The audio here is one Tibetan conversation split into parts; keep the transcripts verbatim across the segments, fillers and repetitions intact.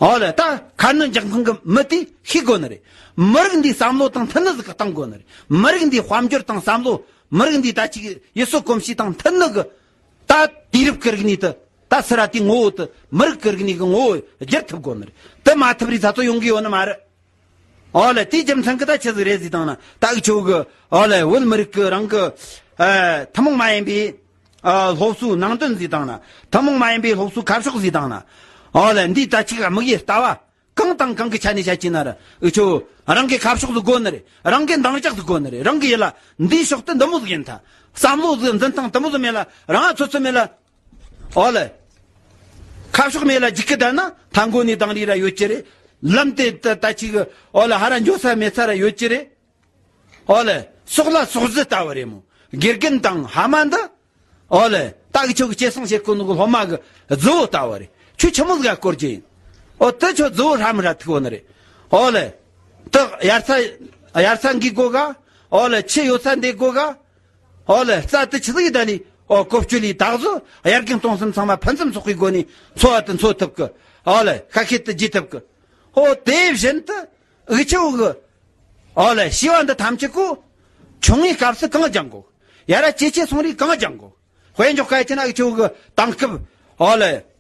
ཨོ་ལེ། ད་ཁ་སྣོན་རྒྱག་མཁན་གྱི་མི་དེས་ཤེས་དགོས་ནི་རེད། མི་རིགས་འདིའི་བསམ་བློ་དང་མཐུན་ནི་ཟིག་གི་གཏོང་དགོས་ནི་རེད། མི་རིགས་འདིའི་དཔལ་འབྱོར་དང་བསམ་བློ། མི་རིགས་འདིའི་ད་ཅིག་ཡུལ་སྲོལ་གོམས་གཤིས་དང་མཐུན་ནི་གི། ད་དུས་རབས་ཀྱི་རིག་གནས་དེ། ད་སི་ར་དེའི་ངོ་བོ་དེ། མི་རིགས་ཀྱི་རིག་གནས་ཀྱི་ངོ་བོ་བསྒྱུར་ཐུབ་དགོས་ནི་རེད། དེ་མ་ཐུབ་རེས་ད་ཚོ་ཡོང་གི་ཡོད་ནི་མ་རེད། ཨོ་ལེ། དེའི་རྒྱུ་མཚན་གྱིས་ད་ཆི་ཟིག་རེད་ཟེར་བཏང་ན། ད་འུ་ཆོ་གི། ཨོ་ལེ། བོད་མི་རིགས་ཀྱི་རང་གི། ཨ། ཐུན་མོང་མ་ཡིན་པའི། ཨ། སློབ་གསོའི་ནང་དོན་ཟེར་བཏང་ན། ཐུན་མོང་མ་ཡིན་པའི་སློབ་གསོའི་ཁ་ཕྱོགས་ཟེར་བཏང་ན། ཨོ་ལེ། འདི་ད་ཅིག་དམིགས་ཡུལ་ལྟ་བ། གང་དང་གང་གི་ཆ་ནས་བཤད་ཀྱི་ན་ར། འུ་ཆོ་རང་གི་ཁ་ཕྱོགས་ཟིག་དགོས་ནི་རེད། རང་གི་འདང་རྒྱག་ཟིག་དགོས་ནི་རེད། རང་གི་ཡིད་ལ་འདིའི་ཕྱོགས་དེ་འདི་མོ་ཟིག་ཡིན་ཐལ། བསམ་བློ་ཟིག་འཛིན་སྟངས་འདི་མོ་ཟིག་མེད་ལ། རང་ཚོད་ཚོད་མེད་ལ། ཨོ་ལེ། ཁ་ཕྱོགས་མེད་ལ་འཇིགས་ཀྱི་བསྡད་ན། མཐའ་འགོ་ནས་དང་རིས་ར་ཡོད་ཀྱི་རེད། ལམ་དེ་ད་ད་ཅིག། ཨོ་ལེ། ཧ་ར་འགྱོ་ས་མེད་ས་ར་ཡོད་ཀྱི་རེད། ཨོ་ལེ། སྲོག་ལ་སྲོག་རྫི་ལྟ་བུ་རེད་མོ། དགེ་རྒན་དང་ཕ་མ་འདི། ཨོ་ལེ། ད་འུ་ཆོ་གི་སྐྱེད་སྲིང་བྱེད་དགོས་ནོ་གི་སློབ་མ་གི་རྫི་བོ་ལྟ་བུ་རེད། ཁྱོད་ཆི་མོ་ཟིག་ག་བསྐོར་རྒྱུ་ཡིན། ཨོ་དེ་ཁྱོད་རྫི་བོ་ཧྲ་མི་ཧྲ་ཐུག་གོ་ནི་རེད། ཨོ་ལེ། དེ་དབྱར་ས། དབྱར་ས་འགུལ་དགོས་ག། ཨོ་ལེ། ཆུ་ཡོད་ས་འདེད་དགོས་ག། ཨོ་ལེ། རྩྭ་དེ་ཆི་ཟིག་ཡིན་ད་ལི། ཨོ་ཀོ་ཅུ་ལི་ད་གཟོད་དབྱར་དགུན་སྟོང་གསུམ་ཚང་མ་ཕུན་སུམ་ཚོགས་པའི་སྒོ་ནས་འཚོ་བ་དེ་འཚོ་ཐུབ་གི། ཨོ་ལེ། ཤ་ཤེད་དེ་རྒྱས་ཐུབ་གི། ཨོ་དེ་བཞིན་དུ་འུ་ཆོ་གི། ཨོ་ལེ། བྱིས་པ་འདི་ཐམས་ཅད་ཀོ། ཆུང་ངུའི་སྐབས་སུ་གང་སྦྱང་དགོས། ཡ་ར་ཇེ་ཆེ་སོང་རིས་གང་སྦྱང་དགོས། དཔེ་འཇོག་གལ་ཆེ་ན་འུ་ཆོ་གི་དེང་སྐབས། ཨོ་ལེ།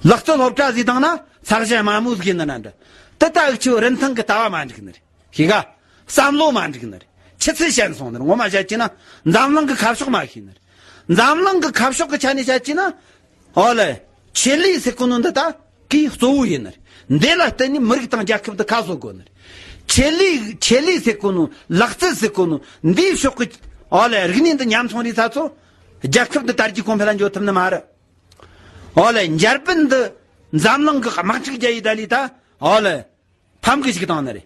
ལག་རྩལ་སློབ་གྲྭ་ཟིག་བཏང་ན་ས་གཞི་དམའ་མོ་ཟིག་ཡིན་ན་འདྲ། དེ་ལྟ་འུ་ཆོ་རིན་ཐང་གི་ལྟ་བ་མ་འགྲིག་ནི་རེད། ཤེས་ག། བསམ་བློ་མ་འགྲིག་ནི་རེད། ཆུ་ཚད་ཞན་སོང་ནི་རེད། ངོ་མ་བཤད་ཀྱི་ན་འཛམ་གླིང་གི་ཁ་ཕྱོགས་མ་ཤེས་ནི་རེད། འཛམ་གླིང་གི་ཁ་ཕྱོགས་ཀྱི་ཆ་ནས་བཤད་ཀྱི་ན། ཨོ་ལེ། ཆེད་ལས་ཟེར་གོ་ནོ་འདི་ད་གི་གཙོ་བོ་ཡིན་ནི་རེད། འདི་ལ་བརྟེན་ནས་མི་རིགས་དང་རྒྱལ་ཁབ་འདི་ཁ་བཟོ་དགོས་ནི་རེད། ཆེད་ལས་ཆེད་ལས་ཟེར་གོ་ནོ། ལག་རྩལ་ཟེར་གོ་ནོ། འདིའི་ཕྱོགས་ཀྱི། ཨོ་ལེ། རིག་གནས་འདི་ཉམས་སོང་རིས་ད་ཚོ། རྒྱལ་ཁབ་འདི་དར་རྒྱས་གོང་འཕེལ་ལ་འགྱོ་ཐུབ་ནི་མ་རེད། ཨོ་ལེ། འཇར་པན་འདི་འཛམ་གླིང་གི་དམག་འཁྲུག་རྒྱག་ཡི་ད་ལི་ད། ཨོ་ལེ། ཕམ་གི་ཞིག་བཏང་ནི་རེད།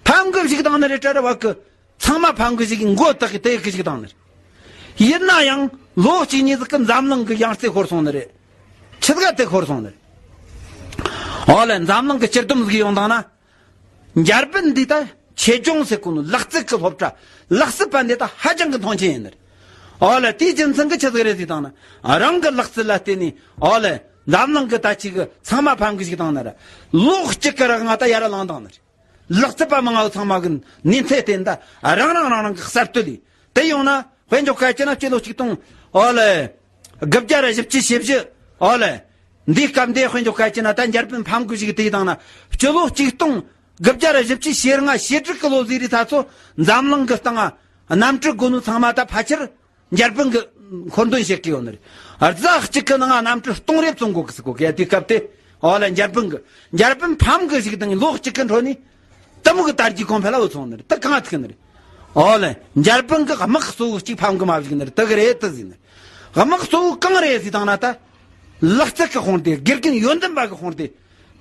ཕམ་གི་ཞིག་བཏང་ནི་རེད། གྲ་ར་བ་གི། ཚང་མ་ཕམ་གི་ཞིག་མགོ་བཏགས་གི་དེ་གི་ཞིག་བཏང་ནི་རེད། ཡིན་ན་ཡང་ལོ་གཅིག་གཉིས་ཟིག་གི་འཛམ་གླིང་གི་ཡང་རྩེ་ཤོར་སོང་ནི་རེད། ཆི་ཟིག་ག་དེ་ཤོར་སོང་ནི་རེད། ཨོ་ལེ། འཛམ་གླིང་གི་སྤྱི་བསྡོམས་ཟིག་ཡོང་དང་ན། འཇར་པན་འདི་ད་ཆེད་སྦྱོང་ཟེར་གོ་ནོ། ལག་རྩལ་གི་སློབ་གྲྭ། ལག་རྩལ་པ་འདི་ད་ཧ་ཅང་གི་མཐོང་ཆེན་ཡིན་ནི་རེད། ཨོ་ལེ། དེའི་རྒྱུ་མཚན་གི་ཆི་ཟིག་རེད་ཟེར་དང་ན། རང་གི་ལག་རྩལ་ལ་བརྟེན་ནས། ཨོ་ལེ། འཛམ་གླིང་གི་ད་ཅིག་གི་ཚང་མ་ཕམ་གི་ཞིག་བཏང་ནི་རེད། ལོ་གཅིག་གི་རིང་ང་ད་ཡར་ལངས་བཏང་ནི་རེད། ལག་རྩལ་པ་མང་ང་ཚང་མ་གི་ནུས་ཚད་བརྟེན་ད་རང་རང་རང་རང་གི་གསར་གཏོད་ལས། དེ་ཡོང་ན་དཔེ་འཇོག་གལ་ཆེ་ན་སྤྱི་ལོ་ཆིག་སྟོང་། ཨོ་ལེ། དགུ་བརྒྱ་ར་བཞི་བཅུ་ཞེ་བཞི། ཨོ་ལེ། འདིའི་སྐབས་འདི་དཔེ་འཇོག་གལ་ཆེ་ན་ད་འཇར་པན་ཕམ་གི་ཞིག་དེ་དང་ན། སྤྱི་ལོ་ཆིག་སྟོང་དགུ་བརྒྱ་ར་བཞི་བཅུ་ཞེ་ལྔ་ཞེ་དྲུག་གི་ལོ་ཟིག་རིས་ད་ཚོ་འཛམ་གླིང་གི་སྟེང་ང་གནམ་གྲུ་དགོ་ནོ་ཚང་མ་ད་ཕལ་ཆེར་འཇར་པན་གི་མཁོ་འདོན་བྱེད་ཀྱི་ཡོད་ནི་རེད། རྫ་གཅིག་གི་ནང་གནམ་གྲུ་སྟོང་རེ་བཙོང་དགོ་གི་ཟེར་གོ་གི་ཡ། དེའི་སྐབས་དེ། ཨོ་ལེ། འཇར་པན་གི། འཇར་པན་ཕམ་གི་ཞིག་དང་ལོ་གཅིག་གི་འཕྲོ་ནས་དེ་མོ་གི་དར་རྒྱས་གོང་འཕེལ་ལ་འུ་ཚོང་ནི་རེད། དེ་གང་ཐུག་ནི་རེད། ཨོ་ལེ། འཇར་པན་གི་དམག་གཙོ་བོ་གཅིག་ཕམ་གི་མ་བཞག་ནི་རེད། དེ་གི་རེད་དེ་ཟེར་ནི་རེད། དམག་གཙོ་བོ་གང་རེད་ཟེར་དང་ན་ད། ལག་རྩལ་གི་དཔུང་སྡེ། དགེ་རྒན་ཡོན་ཏན་པ་གི་དཔུང་སྡེ།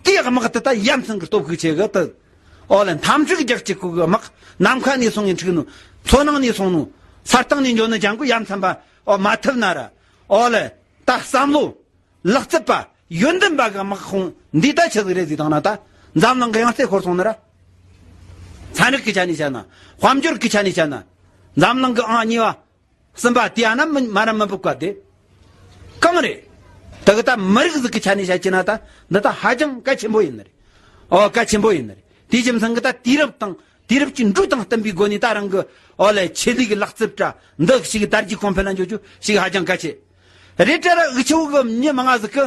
དེའི་དམག་དེ་ད་ཡ་མཚན་གི་སྟོབས་ཤུགས་ཆེ་གི་དེ། ཨོ་ལེ། འཐབ་འཁྲུག་རྒྱག་ཅིག་གོ་གི་དམག་ནམ་མཁའ་ནས་སོང་ངས་འཁྲུག་ནོ། མཚོ་ནང་ནས་སོང་ནོ། ས་སྟེང་ནས་འགྱོ་ནོ་ཅང་གོ་ཡ་མཚན་པ། ཨོ་མ་ཐུབ་ན་ར། ཨོ་ལེ། ད་བསམ་བློ། ལག་རྩལ་པ། ཡོན་ཏན་པ་གི་དམག་དཔུང་འདི་ད་ཆི་ཟིག་རེད་ཟེར་དང་ན་ད། འཛམ་གླིང་གི་ཡང་རྩེ་ཤོར་སོང་ནི་ར། ཚན་རིག་གི་ཆ་ནས་བཤད་ན། དཔལ་འབྱོར་གི་ཆ་ནས་བཤད་ན། འཛམ་གླིང་གི་ཨང་གཉིས་པ། གསུམ་པ་དེ་ཡང་ན་མི་མ་ར་མི་འབུབ་ག་དེ། གང་རེད། ད་གི་ད་མི་རིགས་ཟིག་གི་ཆ་ནས་བཤད་ཀྱི་ན་ད་འདི་ད་ཧ་ཅང་གལ་ཆེན་པོ་ཡིན་ནི་རེད། ཨོ་གལ་ཆེན་པོ་ཡིན་ནི་རེད། དེའི་རྒྱུ་མཚན་གི་ད་དུས་རབས་དང་དུས་རབས་ཀྱི་འགྲོས་དང་བསྟུན་པའི་སྒོ་ནས་ད་རང་གི། ཨོ་ལེ། ཆེད་ལས་གི་ལག་རྩལ་པ་འདི་ཞིག་དར་རྒྱས་གོང་འཕེལ་ལ་འགྱོ་རྒྱུ་ཞིག་ཧ་ཅང་གལ་ཆེ། རེད་དྲ་ར་འུ་ཆོ་གི་མྱི་མང་ང་ཟིག་གི།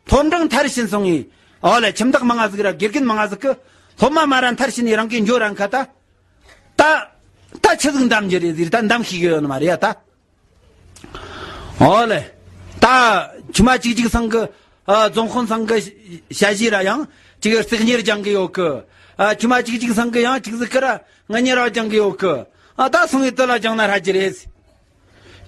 སློབ་འབྲིང་མཐར་ཕྱིན་སོང་ངས། ཨོ་ལེ། ཁྱིམ་བདག་མང་ང་ཟིག་ར་དགེ་རྒན་མང་ང་ཟིག་གི། སློབ་མ་མ་ར་མཐར་ཕྱིན་ནས་རང་གིས་འགྱོ་རན་ཁ་ད། ད། ད་ཆི་ཟིག་འདམ་རྒྱུ་རེད་ཟེར་ད་འདམ་ཤེས་གི་ཡོད་ནི་མ་རེད་ཡ་ད། ཨོ་ལེ། ད་ཆུ་མ་གཅིག་གཅིག་ཚང་གི། ཨ། རྫོང་དཔོན་ཚང་གི་ཞ་ཞི་ར་ཡང་ཅིག་རྩིག་གཉེར་སྦྱང་གི་ཡོད་གི། ཨ། ཆུ་མ་གཅིག་གཅིག་ཚང་གི་ཡང་ཅིག་ཟིག་གི་ར་ང་གཉེར་བ་སྦྱང་གི་ཡོད་གི། ཨ། ད་སོང་ངས་དེ་ལ་སྦྱང་ན་ཧྲ་རྒྱུ་རེད།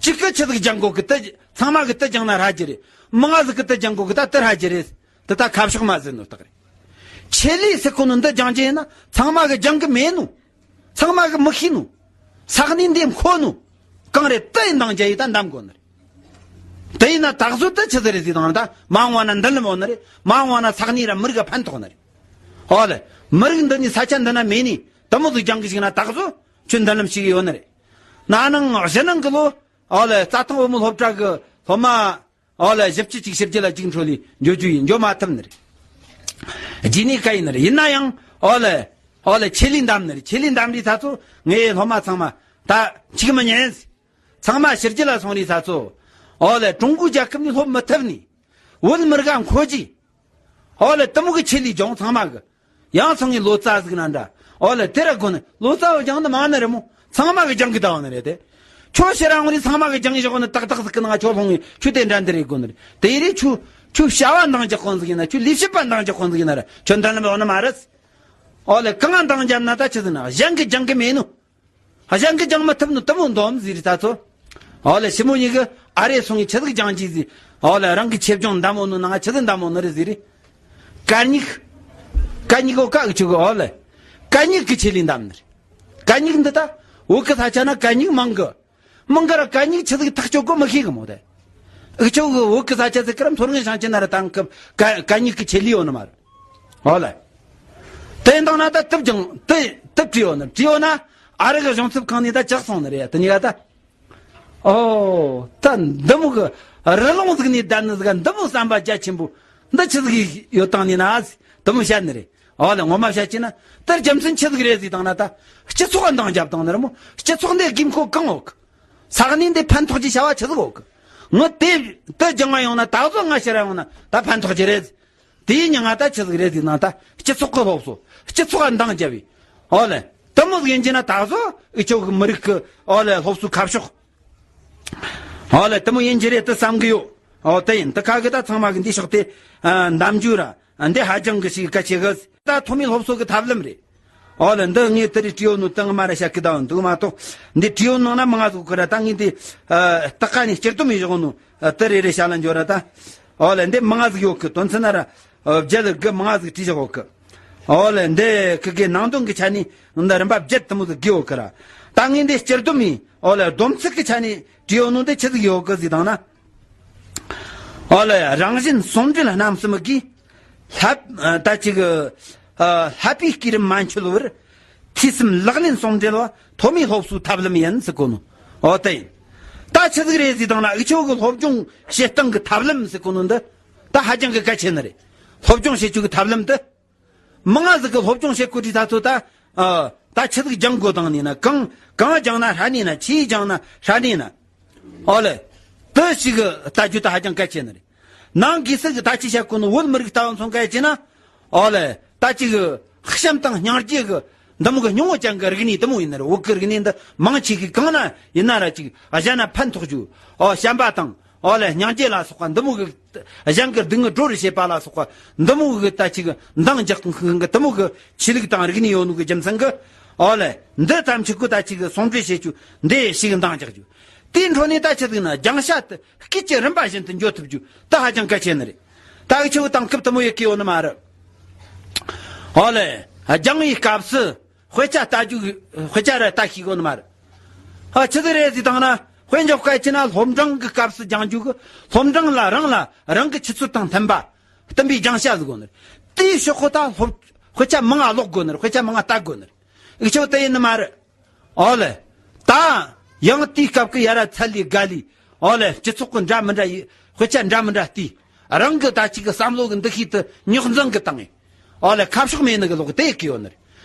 གཅིག་གི་ཆི་ཟིག་སྦྱང་དགོ་གི་དེ་ཚང་མ་གི་དེ་སྦྱང་ན་ཧྲ་རྒྱུ་རེད། མང་ང་ཟིག་གི་དེ་སྦྱང་དགོ་གི་ད་དེ་ཧྲ་རྒྱུ་རེད། དེ་ད་ཁ་ཕྱོགས་མ་ཟིན་ནོ་རྟགས་རེད། ཆེད་ལས་ཟེར་གོ་ནོ་འདི་སྦྱང་རྒྱུ་ཡིན་ན་ཚང་མ་གི་སྦྱང་གི་མེད་ནོ། ཚང་མ་གི་མི་ཤེས་ནོ། ས་གནས་འདི་མཁོ་ནོ། གང་རེད་དེ་ཡིན་དང་རྒྱ་ཡི་ད་འདམ་དགོ་ནི་རེད། དེ་ཡིན་ན་ད་གཟོད་དེ་ཆི་ཟིག་རེད་ཟེར་དང་ད་མ་འོངས་ན་མདུན་ལམ་འོང་ནི་རེད། མ་འོངས་ན་ས་གནས་ར་མི་རིགས་ཕན་ཐོགས་ནི་རེད། ཨོ་ལེ། མི་རིགས་འདི་ནི་ས་ཆ་འདི་ན་མེད་ནི་དེ་མོ་ཟིག་སྦྱང་གི་ཞིག་ན་ད་གཟོད་ཁྱོད་མདུན་ལམ་ཞིག་ཡོད་ནི་རེད། ན་ནིང་གཞེས་ནིང་གི་ལོ། ཨོ་ལེ། རྩྭ་ཐང་བུ་མོ་སློབ་གྲྭ་གི་སློབ་མ། ཨོ་ལེ། བཞི་བཅུ་གཅིག་ཕྱིར་རྒྱལ་ལ་གཅིག་འཕྲོ་ལས་འགྱོ་རྒྱུ་ཡིན། འགྱོ་མ་ཐུབ་ནི་རེད། རྗེས་ནས་བཀའ་ཡིན་ནི་རེད། ཡིན་ན་ཡང་ཨོ་ལེ། ཨོ་ལེ་ཆེད་ལས་འདམ་ནི་རེད། ཆེད་ལས་འདམ་རེད་ད་ཚོ། ངའི་སློབ་མ་ཚང་མ་ད་འཆིག་མི་ཉན། ཚང་མ་ཕྱི་རྒྱལ་ལ་སོང་རེད་ད་ཚོ། ཨོ་ལེ་ཀྲུང་གོའི་རྒྱལ་ཁབ་ནས་སློབ་མི་ཐུབ་ནི། བོད་མི་རིགས་འཁོར་གྱི། ཨོ་ལེ་དུ་མོ་གི་ཆེད་ལས་སྦྱོང་ཚང་མ་གི། ཡང་སང་ངས་ལོ་ཙཱ་ཟིག་ན་འདྲ། ཨོ་ལེ་དེ་ར་དགོ་ནི། ལོ་ཙཱ་བོ་སྦྱང་ནི་མང་ནི་རེད་མོ། ཚང་མ་གི་སྦྱང་གི་ད་བ་ནི་རེད་དེ། ཁྱོད་ཕྱིར་རང་རེད། ཚང་མ་གི་སྦྱང་བཞག་ནི་ཏག་ཏག་ཟིག་གི་ནང་ཁྱོད་ལྷུང་ངེ་ཁྱོད་དེ་འདྲ་འདི་རེད་དགོ་ནི་རེད། དེ་རེད། ཁྱོད་ཁྱོད་བྱ་བ་འདང་རྒྱག་གོ་ཟིག་ཡིན་ན། ཁྱོད་ལས་བྱེད་པ་འདང་རྒྱག་གོ་ཟིག་ཡིན་ན་ར་ཁྱོད་འདང་ལམ་ཡོང་ནི་མ་རེད། ཨོ་ལེ་གང་འདང་རྒྱབ་ན་ད་ཆི་ཟིག་ན། གཞན་གི་སྦྱང་གི་མེད་ནོ། གཞན་གི་སྦྱང་མི་ཐུབ་ནོ་དུ་མོ་འདོམ་ཟིག་རེད་ད་ཚོ། ཨོ་ལེ་ཞི་མོ་གཉིས་གི་ཨ་རེ་སོང་ངེ་ཆི་ཟིག་སྦྱང་གྱི་ཟིག་ཨོ་ལེ་རང་གི་ཆེ་སྦྱོང་འདམ་འོ་ནོ་ནང་ཆི་ཟིག་འདམ་འོ་ནི་རེད་ཟིག་རེད། གད་སྙིགས། གད་སྙིགས་འོ་ཀ་གི་ཆུ་གི་ཨོ་ལེ། གད་སྙིགས་གི་ཆེད་ལས་འདམ་ནི་རེད། གད་སྙིགས་འདི་ད། བོད་གི་ས་ཆ་ན་གད་སྙིགས་མང་གི། མང་གི་ར་གད་སྙིགས་ཆི་ཟིག་ཐག་གཅོད་གོ་མི་ཤེས་གི་མོ་དེ། འུ་ཆོ་གི་བོད་གི་ས་ཆ་ཟིག་གི་ར་མཚོ་སྔོན་ཞིང་ཆེན་ན་ར་དང་གི་གད་གད་སྙིགས་གི་ཆེད་ལས་ཡོད་ནི་མ་རེད། ཨོ་ལེ། དེ་འདང་ན་ད་དུབ་ཀྱང་དེ་དུབ་བྲིས་ཡོད་ནི་བྲིས་ཡོད་ན། ཨ་རི་གི་གཞུང་ཚབ་ཁང་ནས་ད་ཇག་སོང་ནི་རེད་དེ་ཉིད་ད། ཨོ། ད་འདི་མོ་གི་རི་ལུང་ཟིག་ནས་བསྡད་ནི་ཟིག་འདི་མོ་བསམ་པ་རྒྱ་ཆེན་པོ་འདི་ཆི་ཟིག་ཡོད་བཏང་ནི་ན། འདི་མོ་བཤད་ནི་རེད། ཨོ་ལེ་ངོ་མ་བཤད་ཀྱི་ན། དེར་རྒྱུ་མཚན་ཆི་ཟིག་རེད་ཟིག་བཏང་ན་ད། སྤྱི་ཚོགས་འདང་རྒྱབ་བཏང་ནི་རེད་མོ། སྤྱི་ཚོགས་འདི་དགོས་མཁོ་གང་ཡོད་གི། ས་གནས་འདི་ཕན་ཐོགས་ཀྱི་བྱ་བ་ཆི་ཟིག་ཡོད་གི། ངི་དེ་དེ་སྦྱང་བ་ཡོང་ན་ད་གཟོད་ང་ཕྱིར་ཡོང་ན་ད་ཕན་ཐོགས་ཀྱི་རེད། དེའི་མྱིང་ང་ད་ཆི་ཟིག་རེད་ཟིག་ན་ད་སྤྱི་ཚོགས་ཀྱི་སློབ་གསོ། སྤྱི་ཚོགས་ལ་འདང་རྒྱབ་བས། ཨོ་ལེ། དེ་མོ་ཟིག་ཡིན་གྱི་ན་ད་གཟོད་འུ་ཆོ་གི་མི་རིགས་ཀྱི་ཨོ་ལེ་སློབ་གསོའི་ཁ་ཕྱོགས། ཨོ་ལེ་དེ་མོ་ཡིན་གྱི་རེད་དུ་བསམ་གི་ཡོད། ཨོ་དེ་ཡིན་དུ་ཁ་གི་ད་ཚང་མ་གི་འདི་ཕྱོགས་དེ་འདམ་རྒྱུ་ར་འདི་ཧ་ཅང་གི་ཞིག་གལ་ཆེ་གི། ད་ཐོག་མའི་སློབ་གསོ་གི་ཐབས་ལམ་རེད། ཨོ་ལེ་འདི་ངས་དེ་རིང་བྲིས་ཡོད་ནོ་དང་མ་ར་བཤད་གི་ད་འདུག་མ་གཏོགས། འདི་བྲིས་ཡོད་ནོ་ན་མང་ང་ཟིག་གི་ར་ད་ངས་འདི་ཨ་སྟག་ཀ་ནས་སྤྱིར་བཏོན་མི་བཞག་ནོ་ཨ་དེ་རེ་རེ་བཤད་ལ་འཇོག་ར་ད། ཨོ་ལེ་འདི་མང་ང་ཟིག་ཡོད་གི། དོན་ཚན་ན་ར་ཨ་བརྒྱད་གི་མང་ང་ཟིག་བྲིས་བཞག་ཡོད་གི། ཨོ་ལེ་འདི་གི་གི་ནང་དོན་གི་ཆ་ནས་འདི་རིམ་པ་བརྒྱད་དེ་མོ་ཟིག་གི་ཡོད་གི་ར། ད་ངས་འདི་སྤྱིར་བཏོན་མི་ཨོ་ལེ་སྡོམ་ཚིག་གི་ཆ་ནས་བྲིས་ཡོད་ནོ་འདི་ཆི་ཟིག་ཡོད་གི་ཟིག་དང་ན། ཨོ་ལེ་རང་བཞིན་ཟུང་འབྲེལ་རྣམ་གསུམ་གྱིས། ལྷ་ད་ཅིག་ཨ་ལྷ་པའི་བསྐུལ་རིམ་མ་འཆོལ་བར། ཐོས་བསམ་ལག་ལེན་ཟུང་འབྲེལ་བ་ཐོག་མའི་སློབ་གསོའི་ཐབས་ལམ་ཡིན་ཟེར་གོ་ནོ། ཨོ་དེ་ཡིན། ད་ཆི་ཟིག་རེད་ཟེར་དང་ན་འུ་ཆོ་གི་སློབ་སྦྱོང་བྱེད་སྟངས་ཀྱི་ཐབས་ལམ་ཟེར་གོ་ནོ་འདི། ད་ཧ་ཅང་གི་གལ་ཆེ་ནི་རེད། སློབ་སྦྱོང་བྱེད་རྒྱུ་གི་ཐབས་ལམ་འདི། མང་ང་ཟིག་གི་སློབ་སྦྱོང་བྱེད་དགོས་དུས་ད་ཚོད་ད། ཨ་ད་ཆི་ཟིག་སྦྱང་དགོས་དང་ནི་ན་གང་གང་སྦྱང་ན་ཧྲ་ནི་ན་ཆི་སྦྱང་ན་ཧྲ་ནི་ན། ཨོ་ལེ། དེ་ཞིག་གི་ལྟ་རྒྱུ་ད་ཧ་ཅང་གལ་ཆེ་ནི་རེད། ནང་གི་སྲིད་གི་ད་ཅི་བྱ་དགོས་ནི་བོད་མི་རིགས་ལྟ་བ་མཚོན་གལ་ཆེ་ན། ཨོ་ལེ། ད་ཅི་གི་བྱམས་དང་སྙིང་རྗེ་གི་འདི་མོ་གི་སྙིང་བོ་ཅན་གི་རིག་གནས་དེ་མོ་ཡིན་ནི་རེད། བོད་གི་རིག་གནས་འདི་མང་ཆེ་གི་གང་ན་ཡིན་ན་ར་ཅིག་གཞན་ན་ཕན་ཐོགས་རྒྱུ། ཨོ་བྱམས་པ་དང་། ཨོ་ལེ་སྙིང་རྗེ་ལ་སོགས་པ་འདི་མོ་གི། གཞན་གི་སྡུག་བསྔལ་སྒྲོལ་རེ་བྱེད་པ་ལ་སོགས་པ་འདི་མོ་གི་ད་ཅིག་འདང་རྒྱག་གི་འདི་མོ་གི་ཆོས་ལུགས་དང་རིག་གནས་ཡོད་ནོ་གི་རྒྱུ་མཚན་གི། ཨོ་ལེ་འདི་ཙམ་ཞིག་གི་ད་ཅིག་ཟུང་འབྲེལ་བྱེད་རྒྱུ་འདི་ཞིག་འདང་རྒྱག་རྒྱུ། དེའི་འཕྲོ་ནས་ད་ཆི་ཟིག་ན་སྦྱང་བྱ་དེ་སྐད་ཀྱི་རིམ་པ་བཞིན་དུ་འགྱོ་ཐུབ་རྒྱུ་ད་ཧ་ཅང་གལ་ཆེ་ནི་རེད། ད་འུ་ཆོ་གི་དེང་སྐབས་དེ་མོ་ཡོད་གི་ཡོད་ནི་མ་རེད། ཨོ་ལེ། སྦྱང་བའི་སྐབས་སུ་དཔེ་ཆ་ལྟ་རྒྱུ་དཔེ་ཆ་ར་ལྟ་ཤེས་གོ་ནི་མ་རེད། ཨ་ཆི་ཟིག་རེད་ཟེར་དང་ན་དཔེ་འཇོག་སྐད་ཆེ་ན་སློབ་འབྲིང་གི་སྐབས་སུ་སྦྱང་རྒྱུ་གི། སློབ་འབྲིང་ལ་རང་ལ་རང་གི་ཆུ་ཚད་དང་མཐུན་པ་བསྟུན་པའི་སྦྱང་བྱ་ཟིག་གོ་ནི་རེད། དེའི་ཕྱོགས་ཁོ་ད་སློབ་དཔེ་ཆ་མང་ང་ཀློག་དགོས་ནི་རེད། དཔེ་ཆ་མང་ང་ལྟ་དགོས་ནི་རེད། འུ་ཆོ་དེ་ཡིན་ནི་མ་རེད། ཨོ་ལེ། ད་ཡང་དེའི་སྐབས་ཀྱི་ཡ་ར་ཚ་ལི་དགའ་ལི། ཨོ་ལེ་སྤྱི་ཚོགས་ཀྱི་འདྲ་མི་འདྲ་ཡི་དཔེ་ཆ་འདྲ་མི་འདྲ་བལྟས། རང་གི་ད་ཅིག་གི་བསམ་བློ་གི་འདུ་ཤེས་དེ་རྙོག་འཛིང་གི་བཏང་ངས། ཨོ་ལེ་ཁ་ཕྱོགས་མེད་ནི་གི་ལོག་དེ་གི་ཡོད་ནི་རེད།